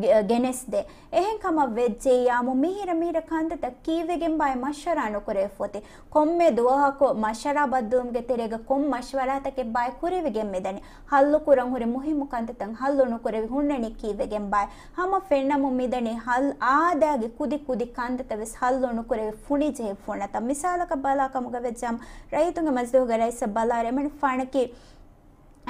ގެ-، ގެނެސްދޭ. އެހެން ކަމަށް ވެއްޖެއްޔާމު މިހިރަ މިހިރަ ކަންތައްތައް ކީއްވެގެން ބާއި މަޝްވަރާ ނުކުރެވިފޯތި؟ ކޮންމެ ދުވަހަކު މަޝްވަރާ ބައްދަލުވުމުގެ ތެރޭގަ ކޮން މަޝްވަރާތަކެއް ބާއި ކުރެވިގެން މިދަނީ؟ ހައްލު ކުރަން ހުރި މުހިއްމު ކަންތައްތައް ހައްލު ނުކުރެވި ހުންނަނީ ކީއްވެގެން ބާއި؟ ހަމަ ފެންނަމުން މިދަނީ ހައްލު އާދައިގެ ކުދި ކުދި ކަންތައްތައް ވެސް ހައްލު ނުކުރެވި ފުނި ޖެހި ފުނަތައް. މިސާލަކަށް ބަލާ ކަމުގަ ވެއްޖާމު، ރައްޔިތުންގެ މަޖިލީހުގެ ރައީސަށް ބަލާއިރު އެމަނިކުފާނަކީ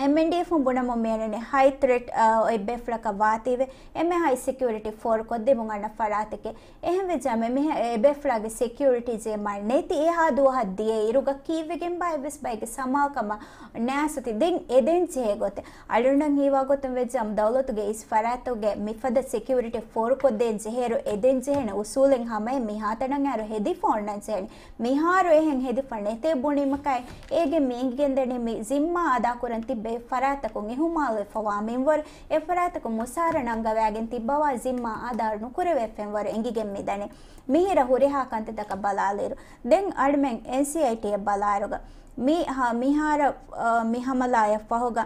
އެމްއެންޑީއެފުން ބުނަމުން މިއަންނަނީ ހައި ތްރެޓް، އާ، އެއްބޭފުޅަކަށް ވާތީވެ، އެންމެ ހައި ސެކިއުރިޓީ ފޯރުކޮށްދެމުން އަންނަ ފަރާތެކޭ. އެހެންވެއްޖާމު އެމީހާ އެބޭފުޅާގެ ސެކިއުރިޓީ ޖޭމާ ނެތި އެހާ ދުވަހަށް ދިޔަ އިރުގަ ކީއްވެގެންބާ އެއްވެސް ބައެއްގެ ސަމާލުކަމަށް ނާސުތި. ދެން އެދެން ޖެހޭ ގޮތެއް. އަޅުގަނޑަށް ހީވާ ގޮތުން ވެއްޖާމު ދައުލަތުގެ އިސް ފަރާތުގެ މިފަދަ ސެކިއުރިޓީ ފޯރުކޮށްދޭން ޖެހޭއިރު އެދެން ޖެހޭނެ އުސޫލެއް ހަމައެއް މިހާތަނަށް އައިރު ހެދިފަ އޮންނަން ޖެހޭނެ. މިހާރު އެހެން ހެދިފަ ނެތޭ ބުނީމަކާއި، އޭގެ މި އިނގިގެންދަނީ މި ޒިންމާ އަދާކުރަން ތިއްބެވި ފަރާތްތަކުން އިހުމާލުވެފަވާ މިންވަރު، އެ ފަރާތްތަކުން މުސާރަ ނަންގަވާގެން ތިއްބަވާ ޒިންމާ އަދާ ނުކުރެވޭ ފެންވަރު އެނގިގެން މިދަނީ. މިހިރަ ހުރިހާ ކަންތައްތަކަށް ބަލާލިއިރު، ދެން އަޅުމެން އެންސީއައިޓީއަށް ބަލާއިރުގަ، މި ހަ-، މިހާރަ، އަ، މި ހަމަލާއަށް ފަހުގަ،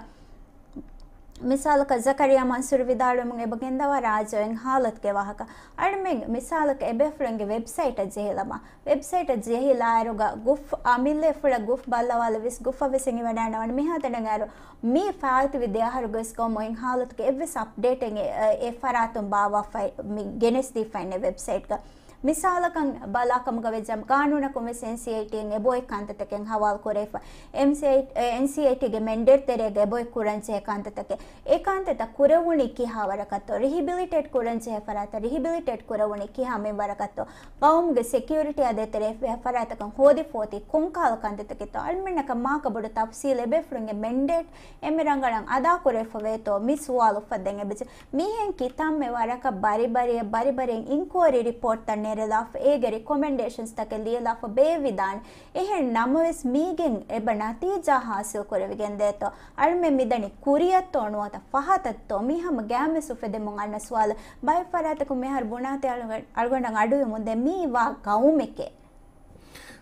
މިސާލަކަށް ޒަކަރިޔާ މަންސޫރު ވިދާޅުވެމުން އެބަ ގެންދަވާ ރާއްޖެ އޮތް ހާލަތުގެ ވާހަކަ. އަޅުމެން މިސާލަކަށް އެބޭފުޅުންގެ ވެބްސައިޓަށް ޖެހިލަމާ، ވެބްސައިޓަށް ޖެހިލާއިރުގަ ގުފް އަމިއްލަ އެފުޅަށް ގުފް ބައްލަވާލެވިސް ގުފަށް ވެސް އެނގިވަޑައިނަވަން މިހާތަނަށް އައިރު މި ފާއިތުވި ދެ އަހަރުގެ ގޮސް ގައުމު އޮތް ހާލަތުގެ އެއްވެސް އަޕްޑޭޓެއް އެ، އެ ފަރާތުން ބާއްވާފައި މި ގެނެސްދީފައިންނެ ވެބްސައިޓްގަ. މިސާލަކަށް ބަލާ ކަމުގަ ވެއްޖާމު ގާނޫނަކުން ވެސް އެންސީއައިޓީއިން އެބައޮތް ކަންތައްތަކެއް ހަވާލު ކުރެވިފަ. އެމްސީއައި-، އެ، އެންސީއައިޓީގެ މެންޑޭޓް ތެރޭގަ އެބައޮތް ކުރަންޖެހޭ ކަންތައްތަކެއް. އެ ކަންތައްތައް ކުރެވުނީ ކިހާ ވަރަކަށްތޯ؟ ރިހިބިލިޓޭޓް ކުރަންޖެހޭ ފަރާތަށް ރިހިބިލިޓޭޓް ކުރެވުނީ ކިހާ މިންވަރަކަށްތޯ؟ ގައުމުގެ ސެކިއުރިޓީއާ ދޭތެރޭ ފަރާތަކަށް ހޯދިފަ އޮތީ ކޮންކަހަލަ ކަންތައްތަކެއްތޯ؟ އަޅުމެންނަކަށް މާކަ ބޮޑު ތަފްސީލް އެބޭފުޅުންގެ މެންޑޭޓް އެންމެ ރަނގަޅަށް އަދާކުރެވިފަ ވޭތޯ މި ސުވާލު އުފައްދަން އެބަޖެ. މިހެން ކިތަންމެ ވަރަކަށް ބަރިބަރި، ބަރިބަރިން އިންކުއަރީ ރިޕޯޓްތައް ނެރެލާފަ، އޭގެ ރިކޮމެންޑޭޝަންސްތަކެއް ލިޔެލާފަ ބޭއްވިދާނެ. އެހެން ނަމަވެސް މީގެން އެބަ ނަތީޖާ ހާސިލް ކުރެވިގެން ދޭތޯ؟ އަޅުމެން މިދަނީ ކުރިއަށްތޯ ނުވަތަ ފަހަތަށްތޯ؟ މި ހަމަ ގައިމުވެސް އުފެދެމުން އަންނަ ސުވާލެއް. ބައެއް ފަރާތަކުން މިހާރު ބުނާތީ އަޅުގަ-، އަޅުގަނޑަށް އަޑުއިވުމުންދޭ މީ ވާ ގައުމެކޭ.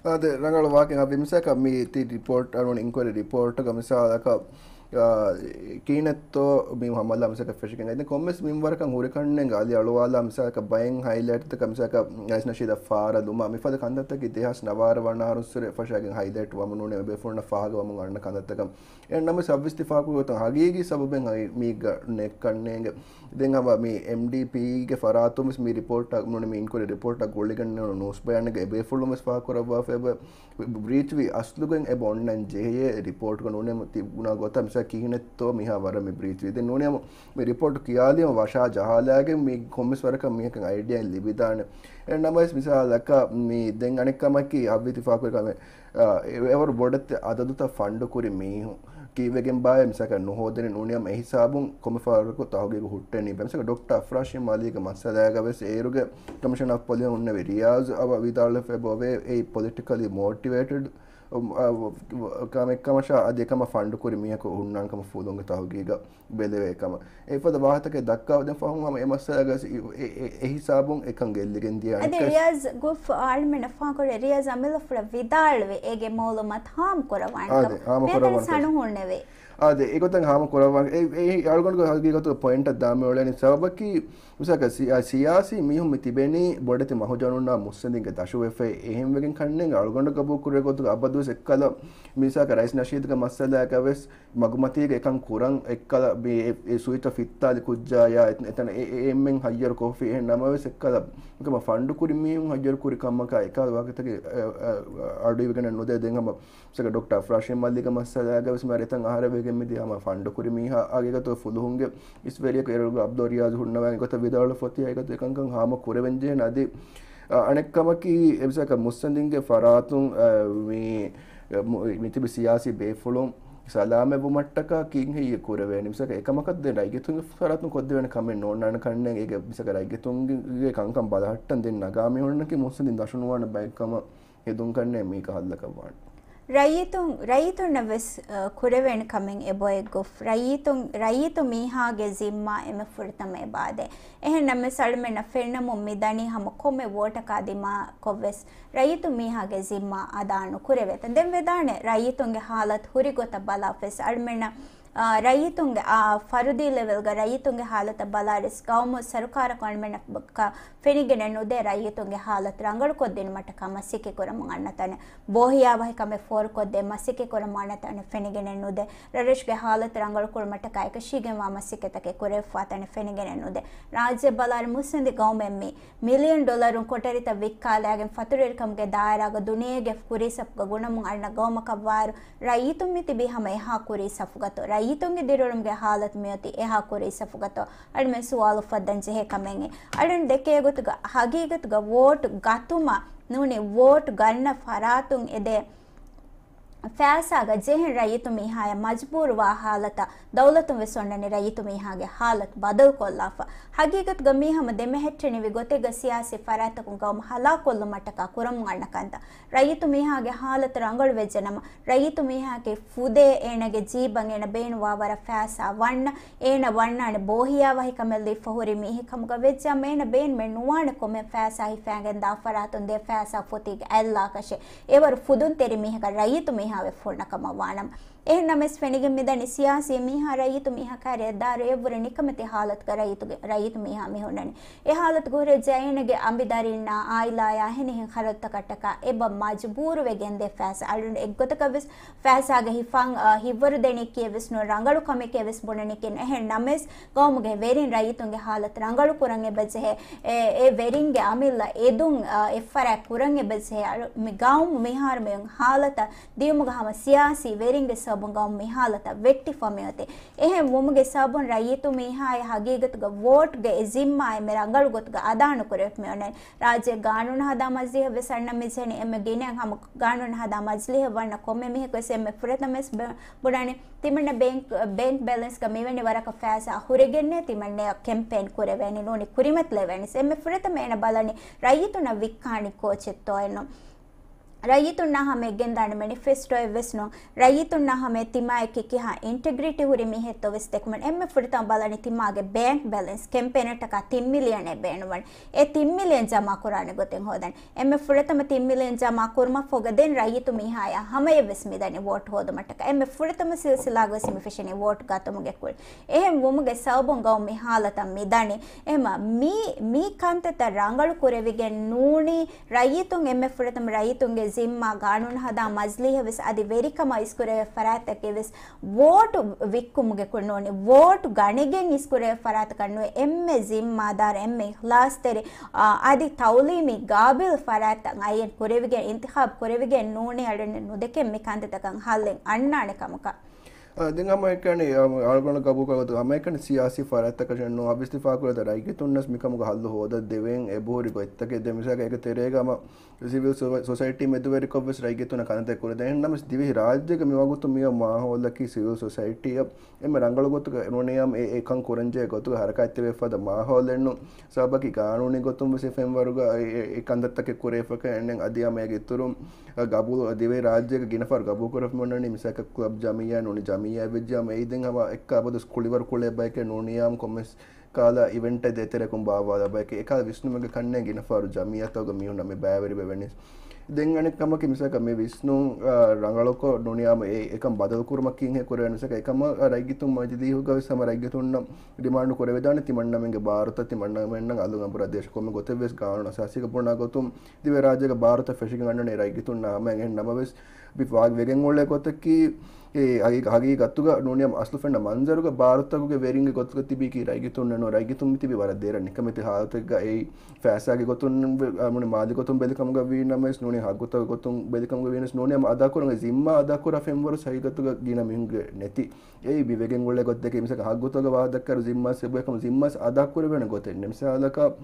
އާދެ، ރަނގަޅު ވާހަކައެއް. އަދި މިސާލަކަށް މި ތި ރިޕޯޓް، އަޅުގަނޑު އިންކުއަރީ ރިޕޯޓްގަ މިސާލަކަށް، އާ، ކިހިނެއްތޯ މި ހަމަލާ މިސާލަކަށް ފެށިގެން. އެދެން ކޮންމެސް މިންވަރަކަށް ހުރިކަންނޭނގެ އަލި އަޅުވާލާ މިސާލަކަށް ބައެއް ހައިލައިޓްތަކަށް މިސާލަކަށް ރައީސް ނަޝީދަށް ފާރަލުމާ މިފަދަ ކަންތައްތަކެއް ދެހާސް ނަވާރަ ވަނަ އަހަރުއްސުރެ ފަށާގެން ހައިލައިޓް ވަމުނޫނެ އެބޭފުޅުންނަށް ފާހަގަވަމުން އަންނަ ކަންތައްތަކަށް. އެ ނަމަވެސް ސައްވިސް ދިފާކުގެ ގޮތުން ހަގީގީ ސަބަބެއް ހަގީ މީގަ ނެއްކަންނޭނގެ. ދެން ހަމަ މި އެމްޑީޕީގެ ފަރާތުން ވެސް މި ރިޕޯޓް ނޫނީ މި އިންކުއަރީ ރިޕޯޓް ގުޅިގެން ނޫނީ ނޫސް ބަޔާނެއްގަ އެބޭފުޅުން ވެސް ފާހަގަކުރައްވާފަ އެބަ ބްރީޗްވި އަސްލުގެން އެބަ އޮންނަން ޖެހޭ ރިޕޯޓްގަ ނޫނީ ތި ގުނާ ގޮތަށް މިސާ ކިހިނެއްތޯ މިހާ ވަރަށް މި ބްރީޗް ވީ. ދެން ނޫނީ ހަމަ މި ރިޕޯޓް ކިޔާލީމަ ވަށާ ޖަހާލާގެން މި ކޮންމެސް ވަރަކަށް މީހަކަށް އައިޑިއާއެއް ލިބިދާނެ. އެ ނަމަވެސް މިސާލަކަށް މި ދެން އަނެއްކަމަކީ ހައްވީ ތި ފާހަގަކުރި ކަމެއް، އާ، އެ-، އެވަރު ބޮޑެތި އަދަދުތައް ފަންޑު ކުރި މީހުން ކީއްވެގެން ބާއޭ މިސާލަކަށް ނުހޯދެނީ ނޫނީ ހަމަ އެ ހިސާބުން ކޮންމެ ފަހަރަކު ތަހުގީގު ހުއްޓެނީ. މިސާލަކަށް ޑޮކްޓަރ އަފްރާޝީމް އަލީގެ މައްސަލާގަވެސް އޭރުގެ ކަމިޝަނަރ އޮފް ޕޮލިސް ހުންނެވި ރިޔާޒް އަވަ ވިދާޅުވެފަ އެބައޮވޭ އެއީ ޕޮލިޓިކަލީ މޯޓިވޭޓެޑް ކަމެއްކަމަށާ އަދި އެކަމަށް ފަންޑު ކުރި މީހަކު ހުންނާނެ ކަމަށް ފުލުހުންގެ ތަހުގީގަށް ބެލެވޭ ކަމަށް. އެފަދަ ވާހަކަތަކެއް ދައްކާ ދެން ފަހުން ހަމަ އެ މައްސަލާގަސް އެ، އެ، އެ ހިސާބުން އެކަން ގެއްލިގެން ދިޔަ އަދި އަނެއްކަސް. ރިޔާޒް ގުފް އަޅުމެންނަށް ފާހަގަކުރޭ ރިޔާޒް އަމިއްލަފުޅަށް ވިދާޅުވި އޭގެ މައުލޫމާތު ހާމަ ކުރައްވާނެ އާދެ، ކަމަށް. ހާމަ މިއަދު ކުރައްވާނެ ސަނު ކަމަށް. ހުންނެވޭ. އާދެ، އެގޮތަށް ހާމަ ކުރައްވާނެ. އެ، އެ އަޅުގަނޑުގެ ހަގީގަތުގެ ޕޮއިންޓަށް ދާމި އުޅެނީ ސަބަބަކީ، މިސާލަކަށް ސި-، އާ، ސިޔާސީ މީހުން މި ތިބެނީ ބޮޑެތި މަހުޖަނުންނާ މުއްސަނދިންގެ ދަށުވެފައި. އެހެންވެގެން ކަންނޭނގެ އަޅުގަނޑު ގަބޫލު ކުރޭ ގޮތުގަ އަބަދުވެސް އެއްކަލަ މިސާލަކަށް ރައީސް ނަޝީދުގެ މައްސަލާގަވެސް މަގުމަތީގަ އެކަން ކުރަން އެއްކަލަ މި އެ، އެ ސުއިޗަށް ފިއްތާލި ކުއްޖާޔާ އެތަ-، އެތަނަށް އެ، އެ، އެންމެން ހައްޔަރު ކޮށްފި. އެހެން ނަމަވެސް އެއްކަލަ އެކަމަށް ފަންޑު ކުރި މީހުން ހައްޔަރު ކުރި ކަމަކާ އެކަހަލަ ވާހަކަތަކެއް، އެ، އެ، އަޑުއިވިގެނެއް ނުދޭ. ދެން ހަމަ މިސާލަކަށް ޑޮކްޓަރ އަފްރާޝީމް އަލީގެ މައްސަލާގަވެސް މިހާރު އެތަން އަހަރެއް ވެގެން މިދިޔަ ހަމަ ފަންޑު ކުރި މީހާ އަގެގަތު ފުލުހުންގެ އިސްވެރިޔަކު އޭރުގެ އަބްދުﷲ ރިޔާޒް ހުންނަވާ އެގޮތަށް ވިދާޅުވެފަ އޮތީ އެގޮތަށް އެކަންކަން ހާމަ ކުރެވެން ޖެހޭނެ. އަދި، އަ، އަނެއް ކަމަކީ އެ މިސާލަކަށް މުއްސަނދިންގެ ފަރާތުން، އަ، މި، މު-، މިތިބި ސިޔާސީ ބޭފުޅުން ސަލާމަތްވުމަށްޓަކާ ކީއްހެއްޔޭ ކުރެވޭނެ؟ މިސާލަކަށް އެކަމަކަށް ދެން ރައްޔިތުންގެ ފަރާތުން ކޮށްދެވޭނެ ކަމެއް ނޯންނާނެ ކަންނޭނގެ. އޭގެ މިސާލަކަށް ރައްޔިތުންގެ ކަންކަން ބަލަހައްޓަން ދެން ނަގާ މީހުންނަކީ މުއްސަނދިން ދަށުނުވާނެ ބައެއް ކަމަށް ހެދުން ކަންނޭނގެ މީ ކަހަލަކަށް ވާނެ. ރައްޔިތުން، ރައްޔިތުންނަށް ވެސް، އަ، ކުރެވޭނެ ކަމެއް އެބައޮތް ގޮފް. ރައްޔިތުން، ރައްޔިތު މީހާގެ ޒިންމާ އެންމެ ފުރަތަމަ އެބަ އާދޭ. އެހެން ނަމަވެސް އަޅުމެންނަށް ފެންނަމުން މި ދަނީ ހަމަ ކޮންމެ ވޯޓަކާ ދިމާކޮށްވެސް ރައްޔިތު މީހާގެ ޒިންމާ އަދާ ނުކުރެވޭތަން. ދެން ވެދާނެ ރައްޔިތުންގެ ހާލަތު ހުރި ގޮތަށް ބަލާފަވެސް އަޅުމެންނަށް އާ، ރައްޔިތުންގެ، އާ، ފަރުދީ ލެވެލްގަ ރައްޔިތުންގެ ހާލަތަށް ބަލާއިރުވެސް ގައުމު ސަރުކާރަކު އަޅުމެންނަށް ކަ-، ފެނިގެނެއް ނުދޭ ރައްޔިތުންގެ ހާލަތު ރަނގަޅުކޮށްދިނުމަށްޓަކާ މަސައްކަތްކުރަމުން އަންނަތަނެއް. ބޯހިޔާވަހިކަމެއް ފޯރުކޮށްދޭ މަސައްކަތްކުރަމުން އަންނަތަނެއް ފެނިގެނެއް ނުދޭ. ރަށްރަށުގެ ހާލަތު ރަނގަޅުކުރުމަށްޓަކާ އެކަށީގެންވާ މަސައްކަތްތަކެއް ކުރެވިފަވާތަނެއް ފެނިގެނެއް ނުދޭ. ރާއްޖެއަށް ބަލާއިރު މުއްސަނދި ގައުމެއް މި މިލިއަން ޑޮލަރުން ކޮޓަރިތައް ވިއްކާލާގެން ފަތުރުވެރިކަމުގެ ދާއިރާގަ ދުނިޔޭގެ ކުރީ ސަފުގަ ގުނަމުން އަންނަ ގައުމަކަށްވާއިރު، ރައްޔިތުން މިތިބީ ހަމަ އެހާ ކުރީ ސަފުގަތޯ؟ ރައްޔިތުންގެ ދިރިއުޅުމުގެ ހާލަތު މިއޮތީ އެހާ ކުރީ ސަފުގަތޯ؟ އަޅުމެން ސުވާލު އުފައްދަން ޖެހޭ ކަމެއް. އަޅުން ދެކޭ ގޮތުގަ ހަގީގަތުގަ ވޯޓު ގަތުމަށް ނޫނީ ވޯޓު ގަންނަ ފަރާތުން އެދޭ ފައިސާގަ ޖެހެން ރައްޔިތު މީހާޔަށް މަޖުބޫރުވާ ހާލަތަށް ދައުލަތުން ވެސް އޮންނަނީ ރައްޔިތު މީހާގެ ހާލަތު ބަދަލުކޮށްލާފަ. ހަގީގަތުގަ މީ ހަމަ ދެމެހެއްޓެނިވި ގޮތެއްގަ ސިޔާސީ ފަރާތްތަކުން ގައުމު ހަލާކުކޮށްލުމަށްޓަކާ ކުރަމުން އަންނަ ކަންތައް. ރައްޔިތު މީހާގެ ހާލަތު ރަނގަޅުވެއްޖެނަމަ، ރައްޔިތު މީހާގެ ފުދޭ އޭނަގެ ޖީބަށް އޭނަ ބޭނުންވާ ވަރަށް ފައިސާ ވަންނަ، އޭނަ ވަންނާނެ ބޯހިޔާވަހިކަމެއް ލިބިފަ ހުރި މީހެއް ކަމުގަ ވެއްޖެ އެންމެ ނުވާނެ ކޮންމެ ފައިސާ ހިފާގެން ދާ ފަރާތުން ދޭ ފައިސާ ފޮތީގެ އަތްލާކަށެއް. އެވަރު ފުދުންތެރި މީހަކަށް ރައްޔިތު މީހާ ވެފަ ހުންނަ ކަމަށް ވާނަމަ. އެހެން ނަމަވެސް ފެނިގެން މިދަނީ ސިޔާސީ މީހާ ރައްޔިތު މީހާ ކާރިއަށް ދާއިރު އެއްވުރެ ނިކަމެތި ހާލަތުގަ ރައްޔިތުގެ، ރައްޔިތު މީހާ މި ހުންނަނީ. އެ ހާލަތުގަ ހުރެއްޖެ އޭނަގެ އަނބިދަރިންނާ އާއިލާޔާ އެހެނިހެން ޚަރަދުތަކަށްޓަކާ އެބަ މަޖުބޫރުވެގެން ދޭ ފައިސާ. އަޅުގަނޑު އެއްގޮތަކަށްވެސް ފައިސާގެ ހިފަން، އަ، ހިއްވަރު ދެނީ ކިޔެވެސް ނުވަ ރަނގަޅު ކަމެކޭ ވެސް ބުނަނީ ކިން. އެހެން ނަމަވެސް ގައުމުގެ ވެރިން ރައްޔިތުންގެ ހާލަތު ރަނގަޅު ކުރަން އެބަޖެހޭ. އެ، އެ ވެރިންގެ އަމިއްލަ އެދުން، އަ، އެއްފަރާތް ކުރަން އެބަޖެހޭ. އަޅު-، މި ގައުމު މިހާރު މި ހާލަތަށް ދިޔުމުގަ ހަމަ ސިޔާސީ ވެރިންގެ ސަބަބުން ގައުމު މި ހާލަތަށް ވެއްޓިފަ މިއޮތީ. އެހެން ވުމުގެ ސަބަބުން ރައްޔިތު މީހާއި ހަގީގަތުގަ ވޯޓްގެ އެ ޒިންމާ އެންމެ ރަނގަޅު ގޮތުގަ އަދާ ނުކުރެވިފަ މި އޮންނަނީ. ރާއްޖޭގެ ގާނޫނު ހަދާ މަޖިލީހަށް ވެސް އަންނަން މިޖެހެނީ އެންމެ ގިނައިން ހަމަ ގާނޫނު ހަދާ މަޖިލީހަށް ވަންނަ ކޮންމެ މީހަކު ވެސް އެންމެ ފުރަތަމަ ވެސް ބު-، ބުނަނީ ތިމަންނަ ބޭންކް، ބޭންކް ބެލެންސްގަ މިވެނި ވަރަކަށް ފައިސާ ހުރެގެންނޭ ތިމަންނަޔަށް ކެމްޕޭން ކުރެވޭނީ ނޫނީ ކުރިމަތިލެވޭނީ. އެންމެ ފުރަތަމަ އޭނަ ބަލަނީ ރައްޔިތުންނަށް ވިއްކާނީ ކޯޗެއްތޯއެއްނު. ރައްޔިތުންނާ ހަމަ އެ ގެންދާނެ މެނިފެސްޓޯއެއް ވެސް ނޫން. ރައްޔިތުންނާ ހަމަ ތިމާއެކީ ކިހާ އިންޓެގްރިޓީ ހުރި މީހެއްތޯ ވެސް ދެކުމުން އެންމެ ފުރަތަމަ ބަލަނީ ތިމާގެ ބޭންކް ބެލެންސް ކެމްޕޭނަށްޓަކާ ތިން މިލިއަނެއް ބޭނުންވަން. އެ ތިން މިލިއަން ޖަމާ ކުރާނެ ގޮތެއް ހޯދަން. އެންމެ ފުރަތަމަ ތިން މިލިއަން ޖަމާ ކުރުމަށްފަހުގަ ދެން ރައްޔިތު މީހާޔާ ހަމަޔަށް ވެސް މިދަނީ ވޯޓް ހޯދުމަށްޓަކާ. އެންމެ ފުރަތަމަ ސިލްސިލާގަ ވެސް މި ފެށެނީ ވޯޓް ގަތުމުގެ ކުރިން. އެހެން ވުމުގެ ސަބަބުން ގައުމު މި ހާލަތަށް މިދަނީ. އެހެމަ މި، މި ކަންތައްތައް ރަނގަޅު ކުރެވިގެން ނޫނީ ރައްޔިތުން އެންމެ ފުރަތަމަ ރައްޔިތުންގެ ޒިންމާ ގާނޫނު ހަދާ މަޖިލީހަށް ވެސް އަދި ވެރިކަމަށް އިސްކުރެވޭ ފަރާތްތަކެއް ވެސް ވޯޓު ވިއްކުމުގެ ކުރިން ނޫނީ ވޯޓު ގަނެގެން އިސްކުރެވޭ ފަރާތަކަށް ނުވެ އެންމެ ޒިންމާދާރު އެންމެ އިޚްލާޞްތެރި، އާ، އަދި ތައުލީމީ ގާބިލް ފަރާތްތައް އައިން ކުރެވިގެން އިންތިޚާބު ކުރެވިގެން ނޫނީ އަޅުން ނުދެކެން މި ކަންތައްތަކަށް ހައްލެއް އަންނާނެ ކަމަކަށް. ދެން ހަމައެކަނި އަޅުގަނޑު ގަބޫލުކޮށް ހަމައެކަނި ސިޔާސީ ފަރާތްތަކަށެއް ނޫން، އަވިސްތިފާކުރެތ ރައްޔިތުންނަސް މިކަމުގަ ހައްލު ހޯދަ ދެވެން އެބަހުރި ގޮތްތަކެއް ދެ މިސާގަ އޭގެ ތެރޭގަ ހަމަ ސިވިލް ސޮ-، ސޮސައިޓީ މެދުވެރިކޮށްވެސް ރައްޔިތުންނަށް ކަންތައް ކުރެދޭނެ ނަމަސް ދިވެހި ރާއްޖޭގަ މިވަގުތު މިއޮ މާހައުލަކީ ސިވިލް ސޮސައިޓީއަށް އެންމެ ރަނގަޅު ގޮތުގަ ނޫނިޔާމް އެ އެކަން ކުރަންޖެހޭ ގޮތުގަ ހަރަކާތްތެރިވެފަދަ މާހައުލެއްނު. ސަބަބަކީ ގާނޫނީ ގޮތުން ވެސް އެ ފެންވަރުގަ އެ، އެ، އެ ކަންތައްތަކެއް ކުރެވިފަކަ އެންނެން އަދި އަމަ އޭގެ އިތުރުން ގަބޫލު ދިވެހި ރާއްޖޭގަ ގިނަ ފަހަރު ގަބޫލު ކުރެފަ މިއޮންނަނީ މިސާލަކަށް ކްލަބް ޖަމިއްޔާ ނޫނީ ޖަމިއްޔާ ވެއްޖެ އަމަ އެއިދެން ހަމަ އެއްކާ ބަދުސް ކުޅިވަރު ކުޅޭ ބަޔެކޭ ނޫނިޔާމް ކޮންމެސް ކާލަ އިވެންޓެއް ދޭތެރެކުން ބާއްވާލާ ބަޔެކޭ އެކާ ވިސްނުމެއްގެ ކަންނޭނގެ ގިނަ ފަހަރު ޖަމިއްޔާތަކުގަ މީހުންނަށް މި ބައިވެރިވެވެނީސް. ދެން އަނެއް ކަމަކީ މިސާލަކަށް މި ވިސްނުން، އާ، ރަނގަޅުކޮށް ނޫނިޔާމް އެ އެކަން ބަދަލު ކުރުމަށް ކީހެއް ކުރެވޭނެ މިސާލަކަށް އެކަމަށް ރައްޔިތުން މަޖިލީހުގަ ވެސް ހަމަ ރައްޔިތުންނަށް ޑިމާންޑު ކުރެވިދާނެ ތިމަންނަމެންގެ ބާރުތައް ތިމަންނަމެންނަށް އަލުން އަނބުރާ ދޭށި ކޮންމެ ގޮތެއް ވެސް ގާނޫނު އަސާސީގަ ބުނާ ގޮތުން ދިވެހިރާއްޖޭގެ ބާރުތައް ފެށިގެން އަންނަނީ ރައްޔިތުންނާ ހަމަ އެހެން ނަމަވެސް މި ވެގެން އުޅޭ ގޮތަކީ އެ ހަގީ-، ހަގީގަތުގަ ނޫނިޔާމް އަސްލު ފެންނަ މަންޒަރުގަ ބާރުތަކުގެ ވެރިންގެ ގޮތުގަ ތިބީކީ ރައްޔިތުންނެއް ނޫން. ރައްޔިތުން މި ތިބީ ވަރަށް ދޭރަށް ނިކަމެތި ހާލަތެއްގަ އެއީ ފައިސާގެ ގޮތުން ވެ-، އަ، ނޫނީ މާލީ ގޮތުން ބެލި ކަމުގަ ވީ ނަމަވެސް ނޫނީ ހައްގުތަކުގެ ގޮތުން ބެލި ކަމުގަ ވީނަސް ނޫނީ ހަމަ އަދާކުރަން ޒިންމާ އަދާކުރާ ފެންވަރު ހަގީގަތުގަ ގިނަ މީހުންގެ ނެތި. އެއީ މި ވެގެން އުޅޭ ގޮތެއް މިސާލަކަށް ހައްގުތަކުގެ ވާހަކަ ދައްކާއިރު ޒިންމާސް އެބައެކަމު ޒިންމާސް އަދާކުރެވޭނެ ގޮތެއް ނެ. މިސާލަކަށް،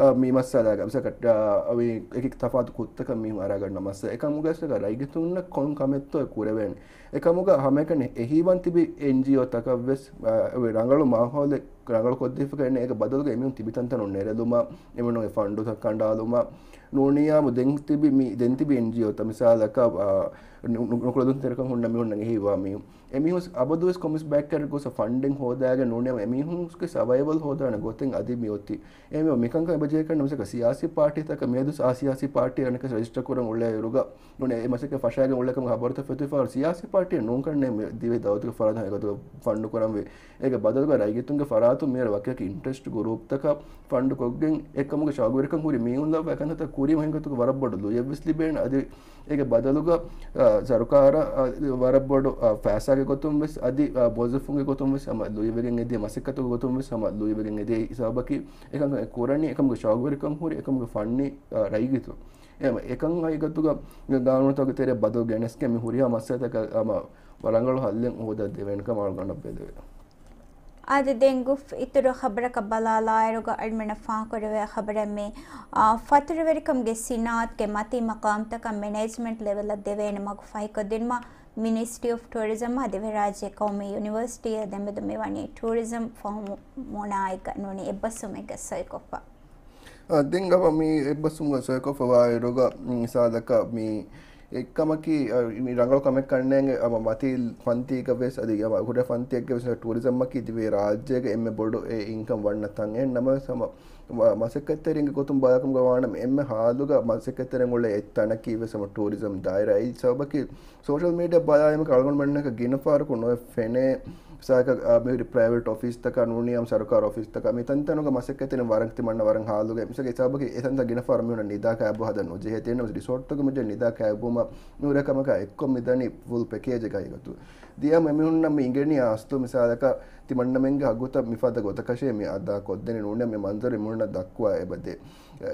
އަ، މި މައްސަލާގަ މިސާލަކަށް، އަ، އޮތް އެކި ތަފާތު ކުށްތަކަށް މީހުން އަރާގަންނަ މައްސަލަ. އެކަމުގަ އަސްލަކަށް ރައްޔިތުންނަށް ކޮން ކަމެއްތޯ ކުރެވޭނެ. އެކަމުގަ ހަމައެކަނި އެހީވަން ތިބި އެންޖީއޯތަކަށް ވެސް، އަ، އޮތް ރަނގަޅު މާހައުލެއް ރަނގަޅު ކޮށްދީފަކަ އެން އޭގެ ބަދަލުގަ އެމީހުން ތިބި ތަންތަނުން ނެރެލުމަށް، އެމީހުންގެ ފަންޑުތައް ކަނޑާލުމަށް، ނޫނިޔާމް ދެން ތިބި މި، ދެން ތިބި އެންޖީއޯތައް މިސާލަކަށް، އަ، ނު-، ނު-، ނުކުޅެދުންތެރިކަން ހުންނަ މީހުންނަށް އެހީވާ މީހުން. އެމީހުން އަބަދުވެސް ކޮންމެސް ބައެއްކައިރި ގޮސް ފަންޑެއް ހޯދާގެން ނޫނީ އެމީހުންގެ ސަވައިވަލް ހޯދާނެ ގޮތެއް އަދި މިއޮތީ. އެމީހުން މިކަންކަން އެބަޖެހޭކަން މިސާލަކަށް ސިޔާސީ ޕާޓީތަކަށް މިއަދު އާ ސިޔާސީ ޕާޓީ އަނެކަސް ރަޖިސްޓަރ ކުރަން އުޅޭއިރުގަ ނޫނީ އެ މަސައްކަތް ފަށާގެން އުޅޭކަމުގެ ހަބަރުތައް ފެތުވިފަހަރު ސިޔާސީ ޕާޓީއެއް ނޫންކަންނޭ މި ދިވެހި ދައުލަތުގެ ފަރާތުން އެގޮތުގަ ފަންޑު ކުރަންވީ. އޭގެ ބަދަލުގަ ރައްޔިތުންގެ ފަރާތުން މިހާރު ވަކިވަކި އިންޓްރެސްޓް ގުރޫޕްތަކަށް ފަންޑު ކޮށްގެން އެކަމުގެ ޝައުގުވެރިކަން ހުރި މީހުން ލައްވާ އެކަންތައް ކުރީމަ ހިނގަތުގެ ވަރަށް ބޮޑު ލުޔެއްވެސް ލިބޭނެ. އަދި އޭގެ ބަދަލުގަ، އާ، ސަރުކާރަށް، އާ، ވަރަށް ބޮޑު، އާ، ފައިސާގެ ގޮތުން ވެސް އަދި، އާ، މުވައްޒަފުންގެ ގޮތުން ވެސް ހަމަ ލުޔެވެގެން އެދިޔަ މަސައްކަތުގެ ގޮތުން ވެސް ހަމަ ލުޔެވެގެން އެދިޔަ ހިސާބަކީ އެކަން ކުރަނީ އެކަމުގެ ޝައުގުވެރިކަން ހުރި އެކަމުގެ ފަންނީ، އާ، ރައްޔިތުން. އެ، އެކަން ހަގީގަތުގަ ގާނޫނުތަކުގެ ތެރެއަށް ބަދަލު ގެނެސްގެން މި ހުރިހާ މައްސަލަތަކަށް ހަމަ ރަނގަޅު ހައްލެއް ހޯދާ ދެވޭނެ ކަމަށް އަޅުގަނޑަށް ބެލެވޭ. އަދި ދެން ގުފް އިތުރު ޚަބަރަކަށް ބަލާލާއިރުގަ އަޅުމެންނަށް ފާހަގަކުރެވޭ ޚަބަރެއް މި، އާ، ފަތުރުވެރިކަމުގެ ސިނާއަތުގެ މަތީ މަޤާމްތަކަށް މެނޭޖްމަންޓް ލެވެލަށް ދެވޭނެ މަގު ފަހިކޮށްދިނުމަށް މިނިސްޓްރީ އޮފް ޓޫރިޒަމް އާ ދިވެހިރާއްޖެ ޤައުމީ ޔުނިވަރސިޓީއާ ދެމެދު މިވަނީ ޓޫރިޒަމް ފަހުމުނާއެކަށް ނޫނީ އެއްބަސްވުމެއްގަ ސޮއިކޮށްފަ. އާ، ދެން އަވަ މި އެއްބަސްވުމުގަ ސޮއިކޮށްފަވާއިރުގަ، މި މިސާލަކަށް މި އެއްކަމަކީ، އަ، މި ރަނގަޅު ކަމެއް ކަންނޭނގެ އަމަ މަތީ ފަންތީގަ ވެސް އަދި އަމަ ކުޑަ ފަންތީއެއްގަ ވެސް ޓޫރިޒަމްއަކީ ދިވެހި ރާއްޖޭގެ އެންމެ ބޮޑު އެ އިންކަމް ވަންނަ ތަން. އެހެން ނަމަވެސް ހަމަ މަ-، މަސައްކަތްތެރިންގެ ގޮތުން ބަލާކަމުގަ ވާނަމަ އެންމެ ހާލުގަ މަސައްކަތްތެރިން އުޅޭ އެއްތަނަކީ ވެސް ހަމަ ޓޫރިޒަމް ދާއިރާ. އެއީ ސަބަބަކީ ސޯޝަލް މީޑިއާ ބަލާލީމަ އަޅުގަނޑުމެންނަކަށް ގިނަ ފަހަރަކު ނުވެ ފެނޭ މިސާލަކަށް، އާ، މިހުރި ޕްރައިވެޓް އޮފީސްތަކާ ނޫނީ ހަމަ ސަރުކާރު އޮފީސްތަކާ މި ތަންތަނުގަ މަސައްކަތްތެރިން ވަރަށް ތިމަންނަ ވަރަށް ހާލުގަ މިސާލަކަށް ހިސާބަކީ އެތަންތަން ގިނަ ފަހަރަށް މީހުންނަށް ނިދާ ކާބު ހަދަން ނުޖެހޭ. ތިން ނަމަސް ރިސޯޓްތަކު މިޖެ ނިދާ ކާބުމަށް މިހުރޭ ކަމަކާ އެއްކޮށް މިދަނީ ފުލް ޕެކޭޖެއް ހަގީގަތު. ދިޔަ މި މީހުންނަށް މި އިނގެނީ އަސްލު މިސާލަކަށް ތިމަންނަމެންގެ ހައްގުތައް މިފަދަ ގޮތަކަށޭ މި އަދާ ކޮށްދެނީ ނޫނީ މި މަންޒަރު މީހުންނަށް ދައްކުވާ އެބަދޭ.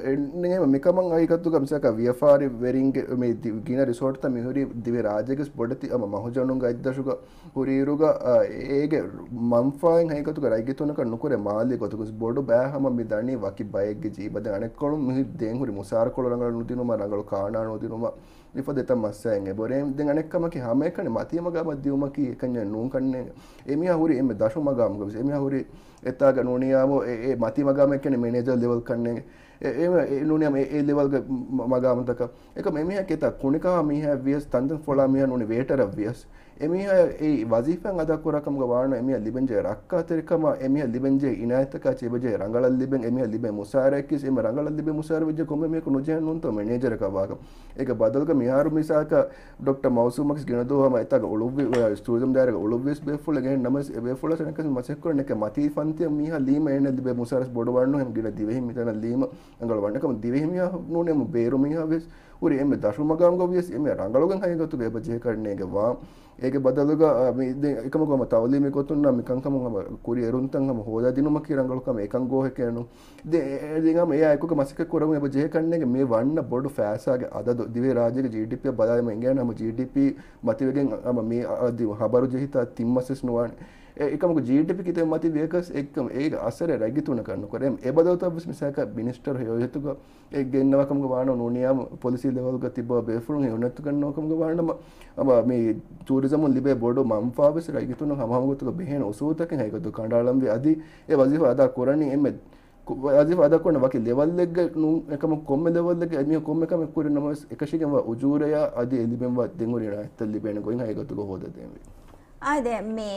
އެ، ނޭމ މިކަމަށް ހަގީގަތުގަ މިސާލަކަށް ވިޔަފާރިވެރިންގެ މި ދި-، ގިނަ ރިސޯޓްތައް މިހުރީ ދިވެހި ރާއްޖޭގެ ބޮޑެތި އަމަ މަހުޖަނުންގެ އަތްދަށުގަ ހުރިއިރުގަ، އާ، އޭގެ މަންފާއެއް ހަގީގަތުގަ ރައްޔިތުންނަކަށް ނުކުރޭ މާލީ ގޮތަކުން ބޮޑު ބައެއް ހަމަ މި ދަނީ ވަކި ބައެއްގެ ޖީބަށް. ދެން އަނެއްކޮޅުން މި ދޭން ހުރި މުސާރަކޮޅު ރަނގަޅަށް ނުދިނުމަށް، ރަނގަޅު ކާނާ ނުދިނުމަށް މިފަދަ އެތައް މައްސަލައެއް އެބަހުރޭ. ދެން އަނެއްކަމަކީ ހަމައެކަނި މަތީ މަގާމަށް ދިއުމަކީ އެކަންޏެއް ނޫން ކަންނޭނގެ. އެމީހާ ހުރި އެންމެ ދަށު މަގާމުގަ ވެސް. އެމީހާ ހުރި އެތާގަ ނޫނިޔާމު އެ، އެ މަތީ މަގާމެއް ކަންނޭނގެ، މެނޭޖަރ ލެވެލް ކަންނޭނގެ. އެ، އެ، އެ ނޫނިޔާމު އެ، އެ ލެވެލްގެ މަ-، މަގާމުތަކަށް. އެކަމް އެމީހާ ކެތާ ކުނިކަހާ މީހާ ވިޔަސް، ތަންތަން ފޮޅާ މީހާ ނޫނީ ވޭޓަރަށް ވިޔަސް، އެމީހާ އެ ވަޒީފާ އަދާ ކުރާ ކަމުގަ ވާނު އެމީހާ ލިބެންޖެހޭ ރައްކާތެރިކަމާ، އެމީހާ ލިބެންޖެހޭ އިނާޔަތަކާ އެބަޖެހޭ ރަނގަޅަށް ލިބެން، އެމީހާ ލިބޭ މުސާރައަކީ އެންމެ ރަނގަޅަށް ލިބޭ މުސާރަ ވެއްޖެ ކޮންމެ މީހަކު ނުޖެހޭ ނޫންތޯ މެނޭޖަރަކަށް ވާކަން. އޭގެ ބަދަލުގަ މިހާރު މިސާލަކަށް ޑޮކްޓަ މައުސޫމް މަކިސް ގިނަ ދުވަހު ހަމަ އެތާގަ އުޅުއްވި، އަ، ޓޫރިޒަމް ދާއިރާގަ އުޅުއްވިޔަސް ބޭފުޅެއް އެހެން ނަމަވެސް އެ ބޭފުޅަސް އަނެއްކާސް މަސައްކަތް ކުރަން ނެކެ މަތީ ފަންތިއަށް މީހާ ލީމަ އޭނަ ލިބޭ މުސާރަސް ބޮޑުވާނު ހެން ގިނަ ދިވެހިން މިތަނަށް ލީމަ ރަނގަޅު ވަންނަ ކަމަށް ދިވެހި މީހާ ނޫނޭ އެމް ބޭރު މީހާ ވެސް ހުރި އެންމެ ދަށު މަގާމުގަ ވިޔަސް އެންމެ ރަނގަޅުގެން ހަގީގަތުގަ އެބަ ޖެހޭ ކަންނޭގެ ވާ. އޭގެ ބަދަލުގަ، އަ، މި ދެ-، އެކަމަކު ހަމަ ތައުލީމީ ގޮތުންނާ މި ކަންކަމުން ހަމަ ކުރި އެރުންތައް ހަމަ ހޯދާދިނުމަކީ ރަނގަޅު ކަމެއް އެކަން ގޯހެކޭނު. ދެ-، އެ-، އެ-، ދެން ހަމަ އެއާ އެކުގަ މަސައްކަތް ކުރަމުން އެބަ ޖެހޭ ކަންނޭގެ މި ވަންނަ ބޮޑު ފައިސާގެ އަދަދު ދިވެހި ރާއްޖޭގެ ޖީޑީޕީއަށް ބަލާލަމުން އެނގޭނެ ހަމަ ޖީޑީޕީ މަތިވެގެން ހަމަ މި އަ-، އަދި ހަބަރު ޖެހިތާ ތިން މަސްވެސް ނުވާނެ. އެ-، އެކަމަކު ޖީޑީޕީ ކިތައް މަތި ވިޔަކަސް އެއްކަމް އޭގެ އަސަރެއް ރައްޔިތުންނަށް ނުކުރޭ. އެ ބަދަލުތައް ވެސް މިސާލަކަށް މިނިސްޓަރު ހެޔޮ ހިތުގަ އެ ގެންނަވާ ކަމުގަ ވާނަމަ ނޫނިޔާ ޕޮލިސީ ލެވެލްގަ ތިބާ ބޭފުޅުން ހެޔޮ ނެތުގަންނަވާ ކަމުގަ ވާނަމަ، އަމަ މި ޓޫރިޒަމުން ލިބޭ ބޮޑު މަންފާ ވެސް ރައްޔިތުންނަށް ހަމަހަމަ ގޮތުގަ ބެހޭނެ އުސޫލުތަކެއް ހަގީގަތުގަ ކަނޑައަޅަންވީ. އަދި އެ ވަޒީފާ އަދާ ކުރަނީ އެންމެ ކު-، ވަޒީފާ އަދާ ކުރަން ވަކި ލެވަލްއެއްގަ ނޫން، އެކަމަކު ކޮންމެ ލެވަލްއެއްގަ އެމީހުން ކޮންމެ ކަމެއް ކުރި ނަމަވެސް އެކަށީގެންވާ އުޖޫރަޔާ އަދި އެ ލިބެންވާ ދެންހުރި އިނާޔަތްތައް ލިބޭނެ ގޮތް ހަގީގަތުގަ ހޯދާދޭންވީ. އާދެ، މި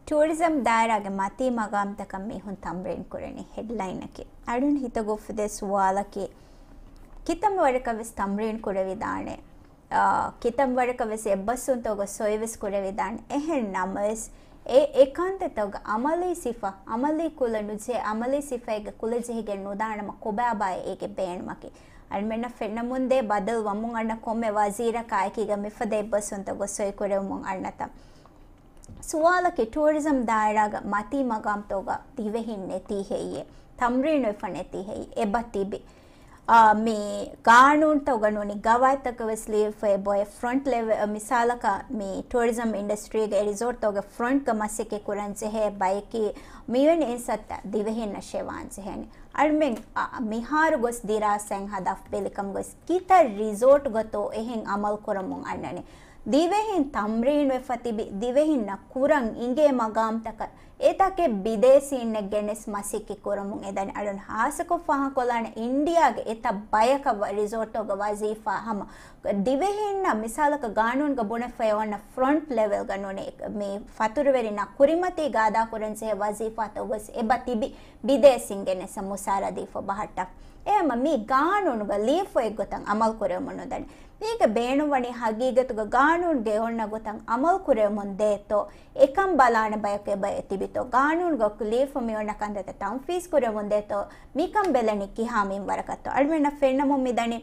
ޓޫރިޒަމް ދާއިރާގެ މަތީ މަގާމްތަކަށް މީހުން ތަމްރީން ކުރަނީ ހެޑްލައިނަކީ. އަޅުން ހިތަށް އުފެދޭ ސުވާލަކީ، ކިތަންމެ ވަރަކަށް ވެސް ތަމްރީން ކުރެވިދާނެ. އާ، ކިތަންމެ ވަރަކަށް ވެސް އެއްބަސްވުންތަކުގަ ސޮއިވެސް ކުރެވިދާނެ. އެހެން ނަމަވެސް، އެ، އެ ކަންތައްތަކުގަ އަމަލީ ސިފަ، އަމަލީ ކުލަ ނުޖެހޭ، އަމަލީ ސިފައެއްގެ ކުލަ ޖެހިގެން ނުދާނަމަ ކޮބާބާއޭ އޭގެ ބޭނުމަކީ. އަޅުމެންނަށް ފެންނަމުންދޭ ބަދަލު ވަމުން އަންނަ ކޮންމެ ވަޒީރަކާ އެކީގަ މިފަދަ އެއްބަސްވުންތަކުގަ ސޮއި ކުރެވެމުން އަންނަތަން. ސުވާލަކީ، ޓޫރިޒަމް ދާއިރާގަ މަތީ މަގާމްތަކުގަ ދިވެހިން ނެތީ ހެއްޔޭ؟ ތަމްރީނު ވެފަ ނެތީ ހެއްޔޭ؟ އެބަ ތިބި. އާ، މި ގާނޫނުތަކުގަ ނޫނީ ގަވާއިދުތަކަށް ވެސް ލިޔެފައި ބޮއެ ފްރޮންޓް ލެވެ-، މިސާލަކަށް މި ޓޫރިޒަމް އިންޑަސްޓްރީގެ ރިސޯޓްތަކުގެ ފްރޮންޓްގަ މަސައްކަތް ކުރަން ޖެހޭ ބަޔަކީ މިވެނި އިންސައްތަ ދިވެހިންނަށޭ ވާން ޖެހޭނެ. އަޅުމެން، އަ، މިހާރު ގޮސް ދިރާސާއިން ހަދާފަ ބެލި ކަމުގަ ވެސް ކިތައް ރިސޯޓްގަތޯ އެހެން އަމަލު ކުރަމުން އަންނަނީ. ދިވެހިން ތަމްރީނުވެފަ ތިބި، ދިވެހިންނަށް ކުރަން އިނގޭ މަގާމްތަކަށް އެތަކެއް ބިދޭސީންނެއް ގެނެސް މަސައްކަތް ކުރަމުން އެދަނީ. އަޅުން ހާއްސަކޮށް ފާހަގަކޮށްލާނެ އިންޑިއާގެ އެތައް ބަޔަކަށް ވަ-، ރިސޯޓްތަކުގަ ވަޒީފާ ހަމަ ދިވެހިންނަށް މިސާލަކަށް ގާނޫނުގަ ބުނެފައި އޮންނަ ފްރޮންޓް ލެވެލްގަ ނޫނީ މި ފަތުރުވެރިންނާ ކުރިމަތީގަ އަދާކުރަންޖެހޭ ވަޒީފާތަކުގަ ވެސް އެބަ ތިބި ބިދޭސީން ގެނެސް މުސާރަ ދީފަ ބަހައްޓާފަ. އެހެންމަ މި ގާނޫނުގަ ލިޔެފައި އޮތްގޮތަށް އަމަލު ކުރެވެމުން ނުދަނީ. މީގެ ބޭނުންވަނީ ހަގީގަތުގަ ގާނޫނުގައި އޮންނަ ގޮތަށް އަމަލު ކުރެވެމުން ދޭތޯ، އެކަން ބަލާނެ ބަޔަކު އެބަ ތިބިތޯ، ގާނޫނުގަ ލިޔެފަ މި އޮންނަ ކަންތައްތައް ތަންފީޒް ކުރެވެމުން ދޭތޯ، މިކަން ބެލެނީ ކިހާ މިންވަރަކަށްތޯ. އަޅުމެންނަށް ފެންނަމުން މިދަނީ،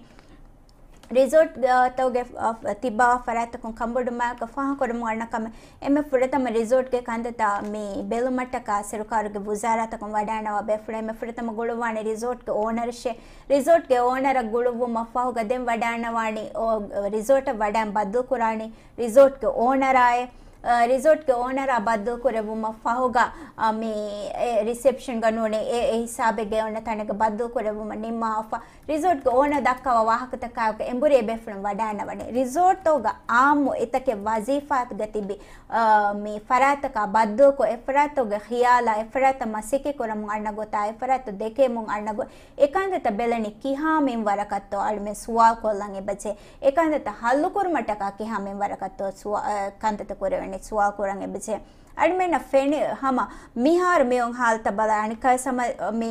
ރިސޯޓް، އަ، ތަކުގެ، އަ، ތިބާ ފަރާތްތަކުން ކަންބޮޑުވުމާއެކު ފާހަގަކުރަމުން އަންނަ ކަމެއް. އެންމެ ފުރަތަމަ ރިސޯޓްގެ ކަންތައްތައް މި ބެލުމަށްޓަކާ ސަރުކާރުގެ ވުޒާރާތަކުން ވަޑައިނަވާ ބޭފުޅުން އެންމެ ފުރަތަމަ ގުޅުއްވާނެ ރިސޯޓްގެ އޯނަރަށޭ. ރިސޯޓްގެ އޯނަރަށް ގުޅުއްވުމަށް ފަހުގަ ދެން ވަޑައިނަވާނީ، އޯ، ރިސޯޓަށް ވަޑައިން ބައްދަލުކުރާނީ ރިސޯޓްގެ އޯނަރާއޭ. އަ، ރިސޯޓްގެ އޯނަރާ ބައްދަލުކުރެއްވުމަށް ފަހުގަ، އަ، މި، އެ، ރިސެޕްޝަންގަ ނޫނީ އެ، އެ ހިސާބެއްގައި އޮންނަ ތަނެއްގަ ބައްދަލުކުރެއްވުމަށް ނިންމާފަ. ރިސޯޓްގެ އޯނަރ ދައްކަވާ ވާހަކަތަކާއެކު އެނބުރި އެބޭފުޅުން ވަޑައިނަވަނީ. ރިސޯޓްތަކުގަ އާއްމު އެތަކެއް ވަޒީފާތަކުގަ ތިބި، އާ، މި ފަރާތްތަކާ ބައްދަލުކޮށް، އެ ފަރާތްތަކުގެ ޚިޔާލާ، އެ ފަރާތްތައް މަސައްކަތް ކުރަމުން އަންނަ ގޮތާ، އެ ފަރާތްތައް ދެކެމުން އަންނަ ގޮތް، އެ ކަންތައްތައް ބެލެނީ ކިހާ މިންވަރަކަށްތޯ އަޅުމެން ސުވާލު ކޮށްލަން އެބަޖެހޭ. އެ ކަންތައްތައް ހައްލު ކުރުމަށްޓަކާ ކިހާ މިންވަރަކަށްތޯ ސުވާ-، އަ، ކަންތައްތައް ކުރެވެނީ ސުވާލު ކުރަން އެބަޖެހޭ. އަޅުމެންނަށް ފެނި ހަމަ މިހާރު މިއޮން ހާލަތަށް ބަލާ، އަނެއްކާވެސް ހަމަ މި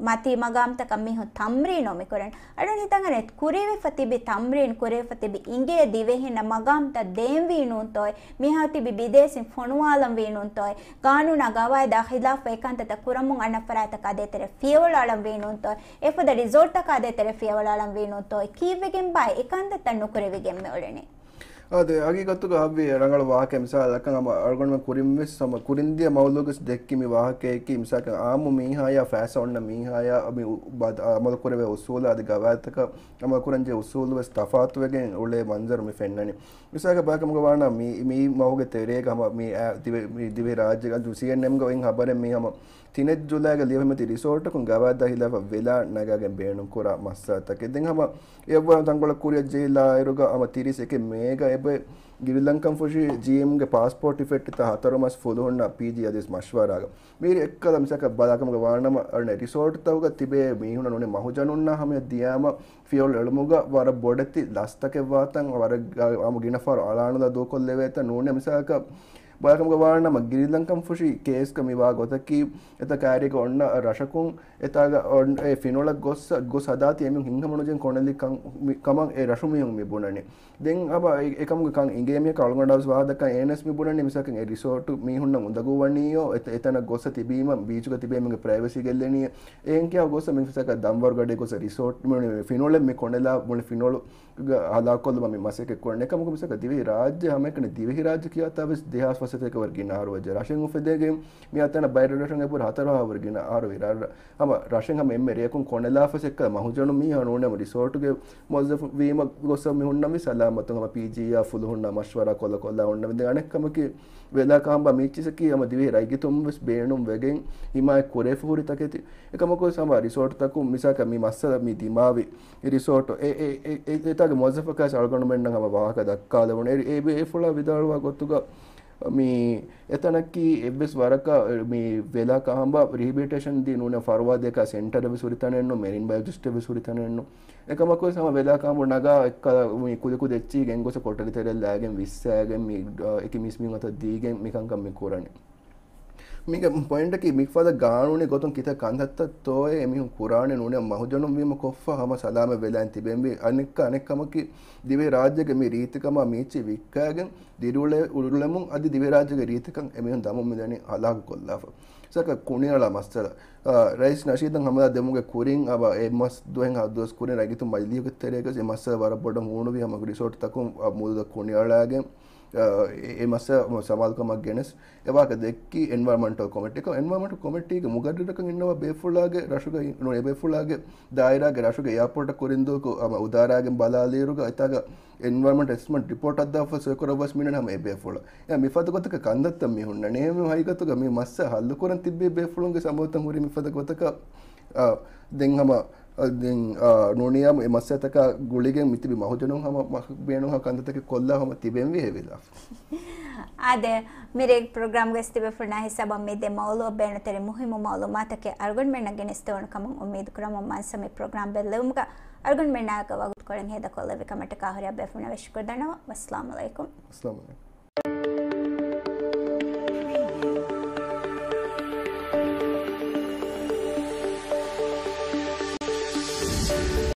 މަތީ މަގާމްތަކަށް މީހުން ތަމްރީނު މިކުރަން. އަޅުން ހިތަށް އަންނަ ކުރެވިފަ ތިބި ތަމްރީން، ކުރެވިފަ ތިބި އިނގޭ ދިވެހިންނަށް މަގާމްތައް ދޭންވީ ނޫންތޯއޭ؟ މިހާ ތިބި ބިދޭސިން ފޮނުވާލަންވީ ނޫންތޯއޭ؟ ގާނޫނާ ގަވާއިދާ ޚިލާފަށް އެކަންތައްތައް ކުރަމުން އަންނަ ފަރާތަކާ ދޭތެރޭ ފިޔަވަޅު އަޅަންވީ ނޫންތޯއޭ؟ އެފަދަ ރިސޯޓްތަކާ ދޭތެރޭ ފިޔަވަޅު އަޅަންވީ ނޫންތޯއޭ؟ ކީއްވެގެންބާއޭ އެކަންތައްތައް ނުކުރެވިގެން މިއުޅެނީ؟ އާދެ، ހަގީގަތުގަ ހައްވި ރަނގަޅު ވާހަކައެއް. މިސާލަކަށް ހަމަ އަޅުގަނޑުމެން ކުރިން ވެސް ހަމަ ކުރިން ދިޔަ މައުޟޫގަސް ދެއްކި މި ވާހަކައަކީ، މިސާލަކަށް އާއްމު މީހާޔާ ފައިސާ އޮންނަ މީހާޔާ މި އު-، ބަދ-، އަމަލު ކުރެވޭ އުސޫލާ އަދި ގަވާއިދުތަކަށް އަމަލު ކުރަންޖެހޭ އުސޫލު ވެސް ތަފާތުވެގެން އުޅޭ މަންޒަރު މި ފެންނަނީ. މިސާލަކަށް ބަލާކަމުގަ ވާނަމަ މި، މި މަހުގެ ތެރޭގަ ހަމަ މި އަ-، ދިވެ-، މި ދިވެހި ރާއްޖޭގަ ސީއެންއެމްގަ އޮތް ހަބަރެއް މި ހަމަ ތިނެއް ޖުލައިގަ ލިޔެފަ މިއޮތީ ރިސޯޓަކުން ގަވާއިދާ ހިލާފަށް ވެލާ ނަގާގެން ބޭނުންކުރާ މައްސަލަތަކެއް. ދެން ހަމަ އެއްވަރަށް ތަންކޮޅެއް ކުރިއަށް ޖެހިލާއިރުގަ ހަމަ ތިރީސް އެކެއް މޭގަ އެބަ ގިރިލަންކަން ފުށި ޖީއެމްގެ ޕާސްޕޯޓް އިފެކްޓްތައް ހަތަރު މަސް ފުލުހުންނަށް ޕީޖީ އަދިވެސް މަޝްވަރާގަ. މީރި އެއްކަލަ މިސާލަކަށް ބަލާކަމުގަ ވާނަމަ، އަނެއް ރިސޯޓްތަކުގަ ތިބޭ މީހުނަށް ނޫނީ މަހުޖަނުންނާ ހަމަޔަށް ދިޔާމަ ފިޔަވަޅު އެޅުމުގަ ވަރަށް ބޮޑެތި ލަސްތަކެއް ވާތަން، ވަރަށް ގ-، އާއްމު ގިނަ ފަހަރު އަޅާނުލާ ދޫކޮށްލެވޭތަން ނޫނީ މިސާލަކަށް ބަޔަކަމުގަ ވާނަމަ ގިރިލަންކަން ފުށި ކޭސްގަ މިވާ ގޮތަކީ، އެތައް ކައިރީގަ އޮންނަ ރަށަކުން އެތާގަ އޮން-، އެ ފިނޮޅަށް ގޮސް، ގޮސް ހަދާތީ އެމީހުން ހިތްހަމަނުޖެހި ކޮނެލި ކަން، މި-، ކަމަށް އެ ރަށު މީހުން މި ބުނަނީ. ދެން އަބަ އެ-، އެކަމުގެ ކަން އިނގޭ މީހަކަށް އަޅުގަނޑާ ވެސް ވާހަކަ ދައްކާ އޭނަސް މި ބުނަނީ މިސާކަށް އެ ރިސޯޓު މީހުންނަށް އުނދަގޫ ވަނީޔޯ، އެތަ-، އެތަނަށް ގޮސް ތިބީމަ ބީޗުގަ ތިބޭ މީހުންގެ ޕްރައިވެސީ ގެއްލެނީ. އެހެން ކިޔާ ގޮސް މި މިސާކަށް ދަންވަރު ގަޑޭ ގޮސް ރިސޯޓް މި ފިނޮޅެއް މި ކޮނެލާ މުޅި ފިނޮޅު ގަ ހަލާކޮށްލުމަށް މި މަސައްކަތް ކުރަން. އެކަމަކު މިސާކަށް ދިވެހި ރާއްޖެ ހަމައެކަނި ދިވެހި ރާއްޖެ ކިޔާތާ ވެސް ދެހާސް ފަސް ސަތޭކަ ވަރަށް ގިނަ އަހަރު ވެއްޖެ. ރަށެއް އުފެދޭގެ މި އަތަނަށް ބައެއް ރަށުން އެބަހުރި ހަތަރު އަހަރު ވަރަށް ގިނަ އަހަރު ވި ރަށް-، ހަމަ ރަށެއް ހަމަ އެންމެ ރެޔަކުން ކޮނެލާފަ ސެއްކަ މަހުޖަނު މީހާ ނޫނޭ ހަމަ ރިސޯޓުގެ މުވައްޒަފު ވީމަ ގޮސް މި ހުންނަން ވެސް ސަލާމަތުން ހަމަ ޕީޖީއާ ފުލުހުންނާ މަޝްވަރާ ކޮށްލަ ކޮށްލާ ހުންނަން. ދެން އަނެއް ކަމަކީ ވެލާ ކާނބާ މީޗިސަކީ ހަމަ ދިވެހި ރައްޔިތުން ވެސް ބޭނުން ވެގެން ހިމާޔަތް ކުރެފަ ހުރި ތަކެތި. އެކަމަކު ވެސް ހަމަ ރިސޯޓުތަކުން މިސާކަށް މި މައްސަލަ މި ދިމާވި ރިސޯޓު އެ، އެ، އެ، އެ، އެތާގެ މުވައްޒަފަކާސް އަޅުގަނޑުމެންނަށް ހަމަ ވާހަކަ ދައްކާލެވުނު. އެ، އެ ބޭފުޅާ ވިދާޅުވާ ގޮތުގަ މި އެތަނަކީ އެއްވެސް ވަރަކަށް މި ވެލާ ކާނބާ ރިހެބިލިޓޭޝަން ދީ ނޫނެ ފަރުވާ ދޭކާ ސެންޓަރެއް ވެސް ހުރި ތަނެއް ނޫން، މެރިން ބަޔޮލޮޖިސްޓެއް ވެސް ހުރި ތަނެއް ނޫން. އެކަމަކު ވެސް ހަމަ ވެލާ ކާނބު ނަގާ އެއްކަ މި ކުދިކުދި އެއްޗިހި ގެންގޮސް ކޮޓަރި ތެރެއަށް ލާގެން ވިއްސާގެން މި އެކި މީސްމީހުން އަތަށް ދީގެން މިކަންކަން މި ކުރަނީ. މީގެ ޕޮއިންޓަކީ މިފަދަ ގާނޫނީ ގޮތުން ކިތައް ކަންތައްތައްތޯއޭ އެމީހުން ކުރާނެ ނޫނޭ މަހުޖަނުން ވީމަ ކޮށްފަ ހަމަ ސަލާމަތް ވެލާން ތިބެންވީ. އަނެއްކަ-، އަނެއް ކަމަކީ ދިވެހި ރާއްޖޭގެ މި ރީތިކަމާ މީޗި ވިއްކާގެން ދިރިއުޅެ-، އުޅުލެމުން އަދި ދިވެހި ރާއްޖޭގެ ރީތިކަން އެމީހުން ދަމުން މިދަނީ ހަލާކު ކޮށްލާފަ. ސަކަ ކުނިއަޅާ މައްސަލަ. އާ، ރައީސް ނަޝީދަށް ހަމަލާ ދެމުގެ ކުރިން އަބަ އެ މަސް ދުވަހެއް ހަ ދުވަސް ކުރިން ރައްޔިތުން މަޖިލީހުގެ ތެރޭގަސް އެ މައްސަލަ ވަރަށް ބޮޑަށް ހޫނުވި ހަމަ ރިސޯޓްތަކުން އަ، މުދުދަށް ކުނިއަޅާގެން، އަ، އެ، އެ މައްސަލަ ސަމާލުކަމަށް ގެނެސް އެ ވާހަކަ ދެއްކީ އެންވަޔަރމަންޓަލް ކޮމިޓީ. އެންވަޔަރމަންޓަލް ކޮމިޓީގެ މުގައްރަރަކަށް އިންނަވާ ބޭފުޅާގެ ރަށުގައި ނޫން އެ ބޭފުޅާގެ ދާއިރާގެ ރަށުގެ އެއާޕޯޓަށް ކުރިންދޫކު ހަމަ އުދާރާގެން ބަލާލިއިރުގަ އެތާގަ އެންވަޔަރމަންޓް އެސެސްމަންޓް ރިޕޯޓް ހައްދާފަ ސޮއިކުރައްވަސް މިނެން ހަމަ އެ ބޭފުޅަށް. އެ މިފަދަ ގޮތަކަށް ކަންތައްތައް މި ހުންނަނީ. އެހެން ހަގީގަތުގަ މި މައްސަލަ ހައްލު ކުރަން ތިއްބީ ބޭފުޅުންގެ ސަމާލުތައް ހުރީ މިފަދަ ގޮތަކަށް. އާ، ދެން ހަމަ، އާ، ދެން، އާ، ނޫނީ އެ މައްސަލަތަކާ ގުޅިގެން މިތިބި މަހުޖަނުން ހަމަ މަ-، ބޭނުންހާ ކަންތައްތަކެއް ކޮށްލާ ހަމަ ތިބެންވީ ހެވިލާފަ. އާދެ، މިރޭގެ ޕްރޮގްރާމްގައި ތިބޭފުޅުންނާ ހިސާބަށް މި ދެ މައުލޫއަށް ބޭނުންތެރި މުހިއްމު މައުލޫމާތަކެއް އަޅުގަނޑުމެންނަށް ގެނެސްދެވުނު ކަމަށް އުއްމީދު ކުރަމުން މަންސަމި ޕްރޮގްރާމް ބެއްލެވުމުގަ އަޅުގަނޑުމެންނާއެކު ވަގުތުކޮޅެއް ހޭދަކޮށްލެއްވި ކަމަށްޓަކާ ހުރިހާ ބޭފުޅުންނަށް ވެސް ޝުކުރު ދަންނަވަން. ވައްސަލާމު ޢަލައިކުމް. އައްސަލާމު ޢަލައިކުމް.